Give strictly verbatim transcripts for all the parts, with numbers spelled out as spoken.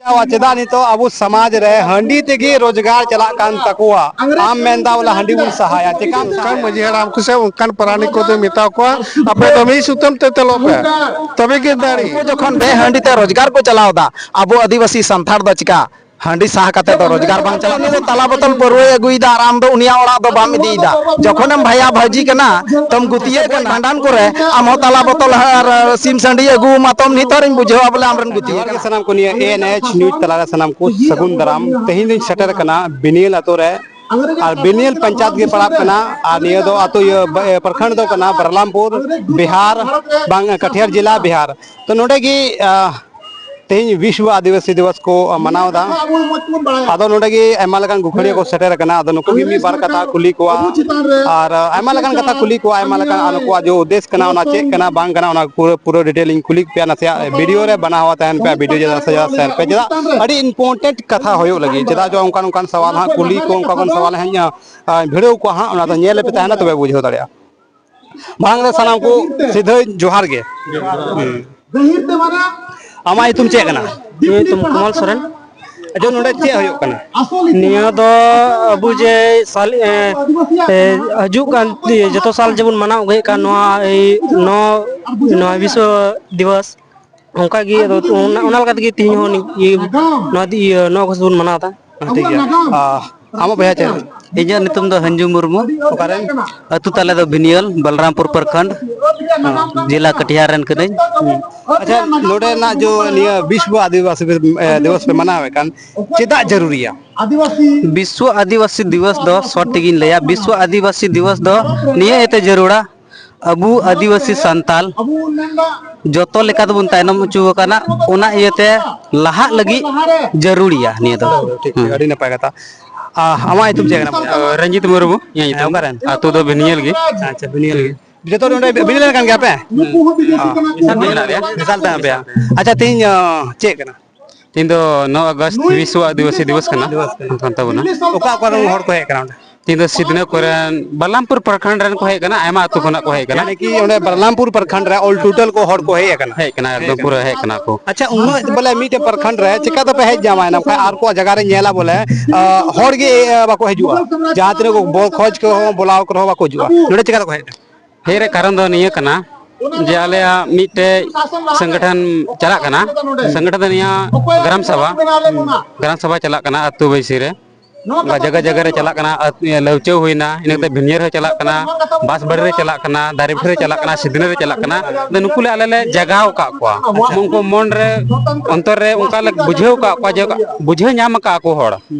ᱪᱮᱫᱟᱜ ᱱᱤᱛᱚᱜ ᱟᱵᱚ ᱥᱚᱢᱟᱡᱽ ᱨᱮ ᱦᱟᱺᱰᱤ ᱛᱮᱜᱮ ᱨᱳᱡᱽᱜᱟᱨ ᱪᱟᱞᱟᱜ ᱠᱟᱱ ᱛᱟᱠᱚᱣᱟ? ᱟᱢ ᱢᱮᱱᱫᱟ ᱵᱚᱞᱮ ᱦᱟᱺᱰᱤ ᱵᱚᱱ ᱥᱟᱦᱟᱭᱟ, ᱪᱮᱠᱟᱢ ᱚᱱᱠᱟᱱ ᱥᱟᱦᱟᱭᱟ? ᱢᱟᱹᱡᱷᱤ ᱦᱟᱲᱟᱢ ᱠᱚ ᱥᱮ ᱚᱱᱠᱟᱱ ᱯᱟᱨᱟᱱᱤᱠ ᱠᱚ ᱫᱚᱧ ᱢᱮᱛᱟ ᱠᱚᱣᱟ, ᱟᱯᱮ ᱫᱚ ᱢᱤᱫ ᱥᱩᱛᱟᱹᱢ ᱛᱮ ᱛᱮᱞᱚᱜ ᱯᱮ, ᱛᱚᱵᱮ ᱜᱮ ᱫᱟᱲᱮ᱾ ᱩᱱᱠᱩ ᱡᱚᱠᱷᱚᱱ ᱵᱮᱦᱟᱺᱰᱤ ᱛᱮ ᱨᱳᱡᱽᱜᱟᱨ ᱠᱚ ᱪᱟᱞᱟᱣ ᱮᱫᱟ, ᱟᱵᱚ ᱟᱹᱫᱤᱵᱟᱹᱥᱤ ᱥᱟᱱᱛᱟᱲ ᱫᱚ ᱪᱮᱠᱟ ᱦᱟᱺᱰᱤ ᱥᱟᱦᱟ ᱠᱟᱛᱮ ᱫᱚ ᱨᱳᱡᱽᱜᱟᱨ ᱵᱟᱝ ᱪᱟᱞᱟᱜᱼᱟ? ᱩᱱᱤ ᱫᱚ ᱛᱟᱞᱟ ᱵᱚᱛᱚᱞ ᱯᱟᱹᱨᱣᱟᱹᱭ ᱟᱹᱜᱩᱭᱮᱫᱟ ᱟᱨ ᱟᱢ ᱫᱚ ᱩᱱᱤᱭᱟᱜ ᱚᱲᱟᱜ ᱫᱚ ᱵᱟᱢ ᱤᱫᱤᱭᱮᱫᱟ᱾ ᱡᱚᱠᱷᱚᱱᱮᱢ ᱵᱷᱟᱭᱟ ᱵᱷᱟᱹᱡᱤ ᱠᱟᱱᱟ, ᱛᱚᱢ ᱜᱩᱛᱤᱭᱮᱫ ᱠᱟᱱᱟ ᱵᱷᱟᱸᱰᱟᱱ ᱠᱚᱨᱮ, ᱟᱢ ᱦᱚᱸ ᱛᱟᱞᱟ ᱵᱚᱛᱚᱞ ᱟᱨ ᱥᱤᱢ ᱥᱟᱺᱰᱤ ᱟᱹᱜᱩ ᱢᱟᱛᱚᱢ ᱱᱤᱛ ᱦᱚᱸ ᱵᱩᱡᱷᱟᱹᱣᱟ ᱵᱚᱞᱮ ᱟᱢᱨᱮᱱ ᱜᱩᱛᱤᱭᱮᱫ ᱡᱚᱦᱟᱨ ᱜᱮ ᱠᱟᱱᱟ᱾ ᱥᱟᱱᱟᱢ ᱠᱚ ᱱᱤᱭᱟᱹ ᱮ ᱮᱱ ᱮᱪ ᱱᱤᱭᱩᱡᱽ ᱛᱟᱞᱟᱨᱮ ᱥᱟᱱᱟᱢ ᱠᱚ ᱥᱟᱹᱜᱩᱱ ᱫᱟᱨᱟᱢ᱾ ᱛᱮᱦᱮᱧ ᱫᱚᱧ ᱥᱮᱴᱮᱨ ᱟᱠᱟᱱᱟ ᱵᱤᱱᱤᱭᱟᱹᱞ ᱟᱛᱳ ᱨᱮ, ᱟᱨ ᱵᱤᱱᱤᱭᱟᱹᱞ ᱯᱚᱧᱪᱟᱭᱮᱛ ᱜᱮ ᱯᱟᱲᱟᱜ ᱠᱟᱱᱟ, ᱟᱨ ᱱᱤᱭᱟᱹ ᱫᱚ ᱟᱛᱳ ᱤᱭᱟᱹ ᱵ-, ᱮ, ᱯᱨᱚᱠᱷᱚᱸᱰ ᱫᱚ ᱠᱟᱱᱟ ᱵᱟᱨᱞᱟᱢᱯᱩᱨ, ᱵᱤᱦᱟᱨ, ᱵᱟᱝ, ᱠᱟᱴᱷᱤᱭᱟᱨ ᱡᱮᱞᱟ, ᱵᱤᱦᱟᱨ᱾ ᱛᱚ ᱱᱚᱰᱮ ᱜᱮ, ᱟ, ᱛᱮᱦᱮᱧ ᱵᱤᱥᱣᱚ ᱟᱹᱫᱤᱵᱟᱹᱥᱤ ᱫᱤᱵᱚᱥ ᱠᱚ ᱢᱟᱱᱟᱣ ᱮᱫᱟ᱾ ᱟᱫᱚ ᱱᱚᱰᱮ ᱜᱮ ᱟᱭᱢᱟ ᱞᱮᱠᱟᱱ ᱜᱩᱠᱷᱟᱹᱲᱤᱭᱟᱹ ᱠᱚ ᱥᱮᱴᱮᱨ ᱟᱠᱟᱱᱟ᱾ ᱟᱫᱚ ᱱᱩᱠᱩ ᱜᱮ ᱢᱤᱫ ᱵᱟᱨ ᱠᱟᱛᱷᱟ ᱠᱩᱞᱤ ᱠᱚᱣᱟ, ᱟᱨ ᱟᱭᱢᱟ ᱞᱮᱠᱟᱱ ᱠᱟᱛᱷᱟ ᱠᱩᱞᱤ ᱠᱚᱣᱟ, ᱟᱭᱢᱟ ᱞᱮᱠᱟᱱ, ᱟᱨ ᱱᱩᱠᱩᱣᱟᱜ ᱡᱮ ᱩᱫᱽᱫᱮᱥ ᱠᱟᱱᱟ, ᱚᱱᱟ ᱪᱮᱫ ᱠᱟᱱᱟ ᱵᱟᱝ ᱠᱟᱱᱟ, ᱚᱱᱟ ᱯᱩᱨᱟᱹ, ᱯᱩᱨᱟᱹ ᱰᱤᱴᱮᱞ ᱤᱧ ᱠᱩᱞᱤ ᱯᱮᱭᱟ᱾ ᱱᱟᱥᱮᱭᱟᱜ ᱵᱷᱤᱰᱤᱭᱳ ᱨᱮ ᱵᱮᱱᱟᱣ ᱛᱟᱦᱮᱱ ᱯᱮ, ᱵᱷᱤᱰᱤᱭᱳ ᱡᱟᱫᱟ ᱥᱮ ᱡᱟᱫᱟ ᱥᱮᱭᱟᱨ ᱯᱮ, ᱪᱮᱫᱟᱜ ᱟᱹᱰᱤ ᱤᱢᱯᱚᱨᱴᱮᱱᱴ ᱠᱟᱛᱷᱟ ᱦᱩᱭᱩᱜ ᱞᱟᱹᱜᱤᱫ, ᱪᱮᱫᱟᱜ ᱡᱮ ᱚᱱᱠᱟᱱ, ᱚᱱᱠᱟᱱ ᱥᱟᱣᱟᱞ ᱦᱟᱸᱜ ᱠᱩᱞᱤ ᱠᱚ, ᱚᱱᱠᱟ ᱚᱱᱠᱟᱱ ᱥᱟᱣᱟᱞ ᱦᱟᱸᱜ ᱤᱧ, ᱟ, ᱵᱷᱤᱲᱟᱹᱣ ᱠᱚᱣᱟ ᱦᱟᱸᱜ, ᱚᱱᱟ ᱫᱚ ᱧᱮᱞ ᱯᱮ ᱛᱟᱦᱮᱱᱟ, ᱛᱚᱵᱮ ᱵᱩᱡᱷᱟᱹᱣ ᱫᱟᱲᱮᱭᱟᱜᱼᱟ᱾ ᱢᱟᱲᱟᱝ ᱨᱮ ᱥᱟᱱᱟᱢ ᱠᱚ ᱥᱤᱫᱷᱟᱹ ᱡᱚᱦᱟᱨ ᱜᱮ᱾ ᱦᱩᱸ᱾ ᱟᱢᱟᱜ ᱧᱩᱛᱩᱢ ᱪᱮᱫ ᱠᱟᱱᱟ? ᱤᱧᱟᱹᱜ ᱧᱩᱛᱩᱢ ᱠᱚᱢᱚᱞ ᱥᱚᱨᱮᱱ᱾ ᱟᱪᱪᱷᱟ, ᱱᱚᱰᱮ ᱪᱮᱫ ᱦᱩᱭᱩᱜ ᱠᱟᱱᱟ? ᱱᱤᱭᱟᱹ ᱫᱚ ᱟᱵᱚ ᱡᱮ ᱥᱟᱞ, ᱮ, ᱮ, ᱦᱤᱡᱩᱜ ᱠᱟᱱ ᱡᱚᱛᱚ ᱥᱟᱞ ᱡᱮᱵᱚᱱ ᱢᱟᱱᱟᱣ ᱟᱹᱜᱩᱭᱮᱫ ᱠᱟᱱ ᱱᱚᱣᱟ, ᱮᱭ ᱱᱚ-, ᱱᱚᱣᱟ ᱵᱤᱥᱥᱚ ᱫᱤᱵᱚᱥ, ᱚᱱᱠᱟ ᱜᱮ ᱟᱫᱚ ᱚᱱᱟ, ᱚᱱᱟ ᱞᱮᱠᱟ ᱛᱮᱜᱮ ᱛᱮᱦᱮᱧ ᱦᱚᱸ ᱱᱤ-, ᱤᱭᱟᱹ, ᱱᱚᱣᱟ ᱫᱤ-, ᱤᱭᱟᱹ, ᱱᱚᱣᱟ ᱠᱚ ᱵᱚᱱ ᱢᱟᱱᱟᱣ ᱮᱫᱟ᱾ ᱦᱮᱸ, ᱴᱷᱤᱠ ᱜᱮᱭᱟ᱾ ᱟ, ᱟᱢᱟᱜ ᱵᱚᱭᱦᱟ ᱪᱮᱫ? ᱤᱧᱟᱹᱜ ᱧᱩᱛᱩᱢ ᱫᱚ ᱦᱟᱹᱧᱡᱩ ᱢᱩᱨᱢᱩ᱾ ᱚᱠᱟᱨᱮᱱ? ᱟᱹᱛᱩ ᱛᱟᱞᱮ ᱫᱚ ᱵᱷᱤᱱᱤᱭᱟᱹᱞ, ᱵᱟᱞᱨᱟᱢᱯᱩᱨ ᱯᱨᱚᱠᱷᱚᱸᱰ, ᱡᱮᱞᱟ ᱠᱟᱴᱤᱦᱟᱨ ᱨᱮᱱ ᱠᱟᱹᱱᱟᱹᱧ᱾ ᱦᱩᱸ᱾ ᱟᱪᱪᱷᱟ, ᱱᱚᱰᱮᱱᱟᱜ ᱡᱚ ᱱᱤᱭᱟᱹ ᱵᱤᱥᱣᱚ ᱟᱹᱫᱤᱵᱟᱹᱥᱤ, ᱮ, ᱫᱤᱵᱚᱥ ᱯᱮ ᱢᱟᱱᱟᱣᱮᱫ ᱠᱟᱱ, ᱪᱮᱫᱟᱜ ᱡᱟᱹᱨᱩᱨᱤᱭᱟ? ᱵᱤᱥᱣᱚ ᱟᱹᱫᱤᱵᱟᱹᱥᱤ ᱫᱤᱵᱚᱥ ᱫᱚ ᱥᱚᱨᱴ ᱛᱮᱜᱤᱧ ᱞᱟᱹᱭᱟ, ᱵᱤᱥᱣᱚ ᱟᱹᱫᱤᱵᱟᱹᱥᱤ ᱫᱤᱵᱚᱥ ᱫᱚ ᱱᱤᱭᱟᱹ ᱤᱭᱟᱹᱛᱮ ᱡᱟᱹᱨᱩᱲᱟ, ᱟᱵᱚ ᱟᱹᱫᱤᱵᱟᱹᱥᱤ ᱥᱟᱱᱛᱟᱞ ᱡᱚᱛᱚ ᱞᱮᱠᱟ ᱛᱮᱵᱚᱱ ᱛᱟᱭᱱᱚᱢ ᱦᱚᱪᱚ ᱟᱠᱟᱱᱟ, ᱚᱱᱟ ᱤᱭᱟᱹᱛᱮ ᱞᱟᱦᱟᱜ ᱞᱟᱹᱜᱤᱫ ᱡᱟᱹᱨᱩᱲᱤᱭᱟ ᱱᱤᱭᱟᱹ ᱫᱚ᱾ ᱴᱷᱤᱠ, ᱴᱷᱤᱠ, ᱦᱩᱸ᱾ ᱟᱹᱰᱤ ᱱᱟᱯᱟᱭ ᱠᱟᱛᱷᱟ᱾ ᱟ, ᱟᱢᱟᱜ ᱧᱩᱛᱩᱢ ᱪᱮᱫ ᱠᱟᱱᱟ? ᱟ, ᱨᱚᱧᱡᱤᱛ ᱢᱩᱨᱢᱩ ᱤᱧᱟᱹᱜ ᱦᱮᱸ, ᱧᱩᱛᱩᱢ᱾ ᱚᱠᱟᱨᱮᱱ? ᱟᱹᱛᱩ ᱫᱚ ᱵᱷᱤᱱᱤᱭᱟᱹᱞ ᱜᱮ᱾ ᱟᱪᱪᱷᱟ, ᱵᱷᱤᱱᱤᱭᱟᱹᱞ ᱜᱮ᱾ ᱡᱚᱛᱚ ᱱᱚᱰᱮ ᱵᱷᱤᱱᱤᱭᱟᱹᱞ ᱠᱟᱱ ᱜᱮᱭᱟ ᱯᱮ? ᱦᱩᱸ᱾ ᱚ᱾ ᱢᱮᱥᱟᱞ ᱛᱮ ᱢᱮᱱᱟᱜ ᱞᱮᱭᱟ᱾ ᱢᱮᱥᱟᱞ ᱛᱮ ᱢᱮᱱᱟᱜ ᱯᱮᱭᱟ᱾ ᱟᱪᱪᱷᱟ, ᱛᱮᱦᱮᱧ, ᱚ, ᱪᱮᱫ ᱠᱟᱱᱟ? ᱛᱮᱦᱮᱧ ᱫᱚ ᱱᱚ ᱟᱜᱚᱥᱴ ᱵᱤᱥᱣᱚ ᱟᱹᱫᱤᱵᱟᱹᱥᱤ ᱫᱤᱵᱚᱥ ᱠᱟᱱᱟ᱾ ᱫᱤᱵᱚᱥ ᱠᱟᱱᱟ᱾ ᱠᱟᱱ ᱛᱟᱵᱚᱱᱟ᱾ ᱚᱠᱟ ᱚᱠᱟ ᱨᱮᱱ ᱦᱚᱲ ᱠᱚ ᱦᱮᱡ ᱠᱟᱱᱟ ᱚᱸᱰᱮ? ᱛᱤᱦᱤᱧ ᱫᱚ ᱥᱤᱫᱱᱟᱹ ᱠᱚᱨᱮᱱ, ᱵᱟᱞᱟᱢᱯᱩᱨ ᱯᱨᱚᱠᱷᱚᱸᱰ ᱨᱮᱱ ᱠᱚ ᱦᱮᱡ ᱟᱠᱟᱱᱟ, ᱟᱭᱢᱟ ᱟᱹᱛᱩ ᱠᱷᱚᱱᱟᱜ ᱠᱚ ᱦᱮᱡ ᱟᱠᱟᱱᱟ᱾ ᱭᱟᱱᱤ ᱠᱤ ᱚᱸᱰᱮ ᱵᱟᱞᱟᱢᱯᱩᱨ ᱯᱨᱚᱠᱷᱚᱸᱰ ᱨᱮ all total ᱠᱚ ᱦᱚᱲ ᱠᱚ ᱦᱮᱡ ᱟᱠᱟᱱᱟ? ᱦᱮᱡ ᱟᱠᱟᱱᱟ, ᱮᱠᱫᱚᱢ ᱯᱩᱨᱟᱹ ᱦᱮᱡ ᱟᱠᱟᱱᱟ ᱠᱚ᱾ ᱟᱪᱪᱷᱟ, ᱩᱱᱟᱹᱜ ᱵᱚᱞᱮ ᱢᱤᱫᱴᱮᱱ ᱯᱨᱚᱠᱷᱚᱸᱰ ᱨᱮ ᱪᱮᱠᱟ ᱛᱮᱯᱮ ᱦᱮᱡ ᱧᱟᱢᱟ? ᱱᱚᱝᱠᱟ ᱟᱨ ᱠᱚᱣᱟᱜ ᱡᱟᱭᱜᱟ ᱨᱮ ᱧᱮᱞᱟ ᱵᱚᱞᱮ, ᱟ, ᱦᱚᱲ ᱜᱮ, ᱟ, ᱵᱟᱠᱚ ᱦᱤᱡᱩᱜᱼᱟ᱾ ᱡᱟᱦᱟᱸ ᱛᱤᱱᱟᱹᱜ ᱠᱚ ᱵᱚᱞ ᱠᱷᱚᱡᱽ ᱠᱚ ᱵᱚᱞᱟᱣ ᱠᱚ ᱨᱮᱦᱚᱸ ᱵᱟᱠᱚ ᱦᱤᱡᱩᱜᱼᱟ᱾ ᱱᱚᱰᱮ ᱪᱮᱠᱟ ᱛᱮᱠᱚ ᱦᱮᱡ ᱮᱱᱟ? ᱦᱮᱡ ᱨᱮᱭᱟᱜ ᱠᱟᱨᱚᱱ ᱫᱚ ᱱᱤᱭᱟᱹ ᱠᱟᱱᱟ ᱡᱮ ᱟᱞᱮᱭᱟᱜ ᱢᱤᱫᱴᱮᱡ ᱥᱚᱝᱜᱚᱴᱷᱚᱱ ᱪᱟᱞᱟᱜ ᱠᱟᱱᱟ᱾ ᱥᱚᱝᱜᱚᱴᱷᱚᱱ ᱫᱚ ᱱᱤᱭᱟᱹ ᱜᱨᱟᱢ ᱥᱚᱵᱷᱟ, ᱜᱨᱟᱢ ᱥᱚᱵᱷᱟ ᱪᱟᱞᱟᱜ ᱠᱟᱱᱟ ᱟᱹᱛᱩ ᱵᱟᱹᱭᱥᱤ ᱨᱮ᱾ ᱚᱱᱠᱟ ᱡᱟᱭᱜᱟ ᱡᱟᱭᱜᱟ ᱨᱮ ᱪᱟᱞᱟᱜ ᱠᱟᱱᱟ, ᱟᱹᱛᱩ, ᱤᱭᱟᱹ, ᱞᱟᱹᱣᱪᱟᱹ ᱦᱩᱭᱱᱟ, ᱤᱱᱟᱹ ᱠᱟᱛᱮ ᱵᱷᱤᱧᱟᱹᱨ ᱦᱚᱸ ᱪᱟᱞᱟᱜ ᱠᱟᱱᱟ, ᱵᱟᱸᱥᱵᱟᱲᱤ ᱨᱮ ᱪᱟᱞᱟᱜ ᱠᱟᱱᱟ, ᱫᱟᱨᱮᱯᱤᱴᱷᱟᱹ ᱨᱮ ᱪᱟᱞᱟᱜ ᱠᱟᱱᱟ, ᱥᱤᱫᱱᱟᱹ ᱨᱮ ᱪᱟᱞᱟᱜ ᱠᱟᱱᱟ᱾ ᱟᱫᱚ ᱱᱩᱠᱩ ᱞᱮ ᱟᱞᱮ ᱞᱮ ᱡᱟᱜᱟᱣ ᱟᱠᱟᱫ ᱠᱚᱣᱟ᱾ ᱩᱱᱠᱩ ᱢᱚᱱ ᱨᱮ, ᱚᱱᱛᱚᱨ ᱨᱮ ᱚᱱᱠᱟ ᱞᱮ ᱵᱩᱡᱷᱟᱹᱣ ᱟᱠᱟᱫ ᱠᱚᱣᱟ ᱡᱮ ᱵᱩᱡᱷᱟᱹᱣ ᱧᱟᱢ ᱟᱠᱟᱫ ᱠᱚ ᱦᱚᱲ᱾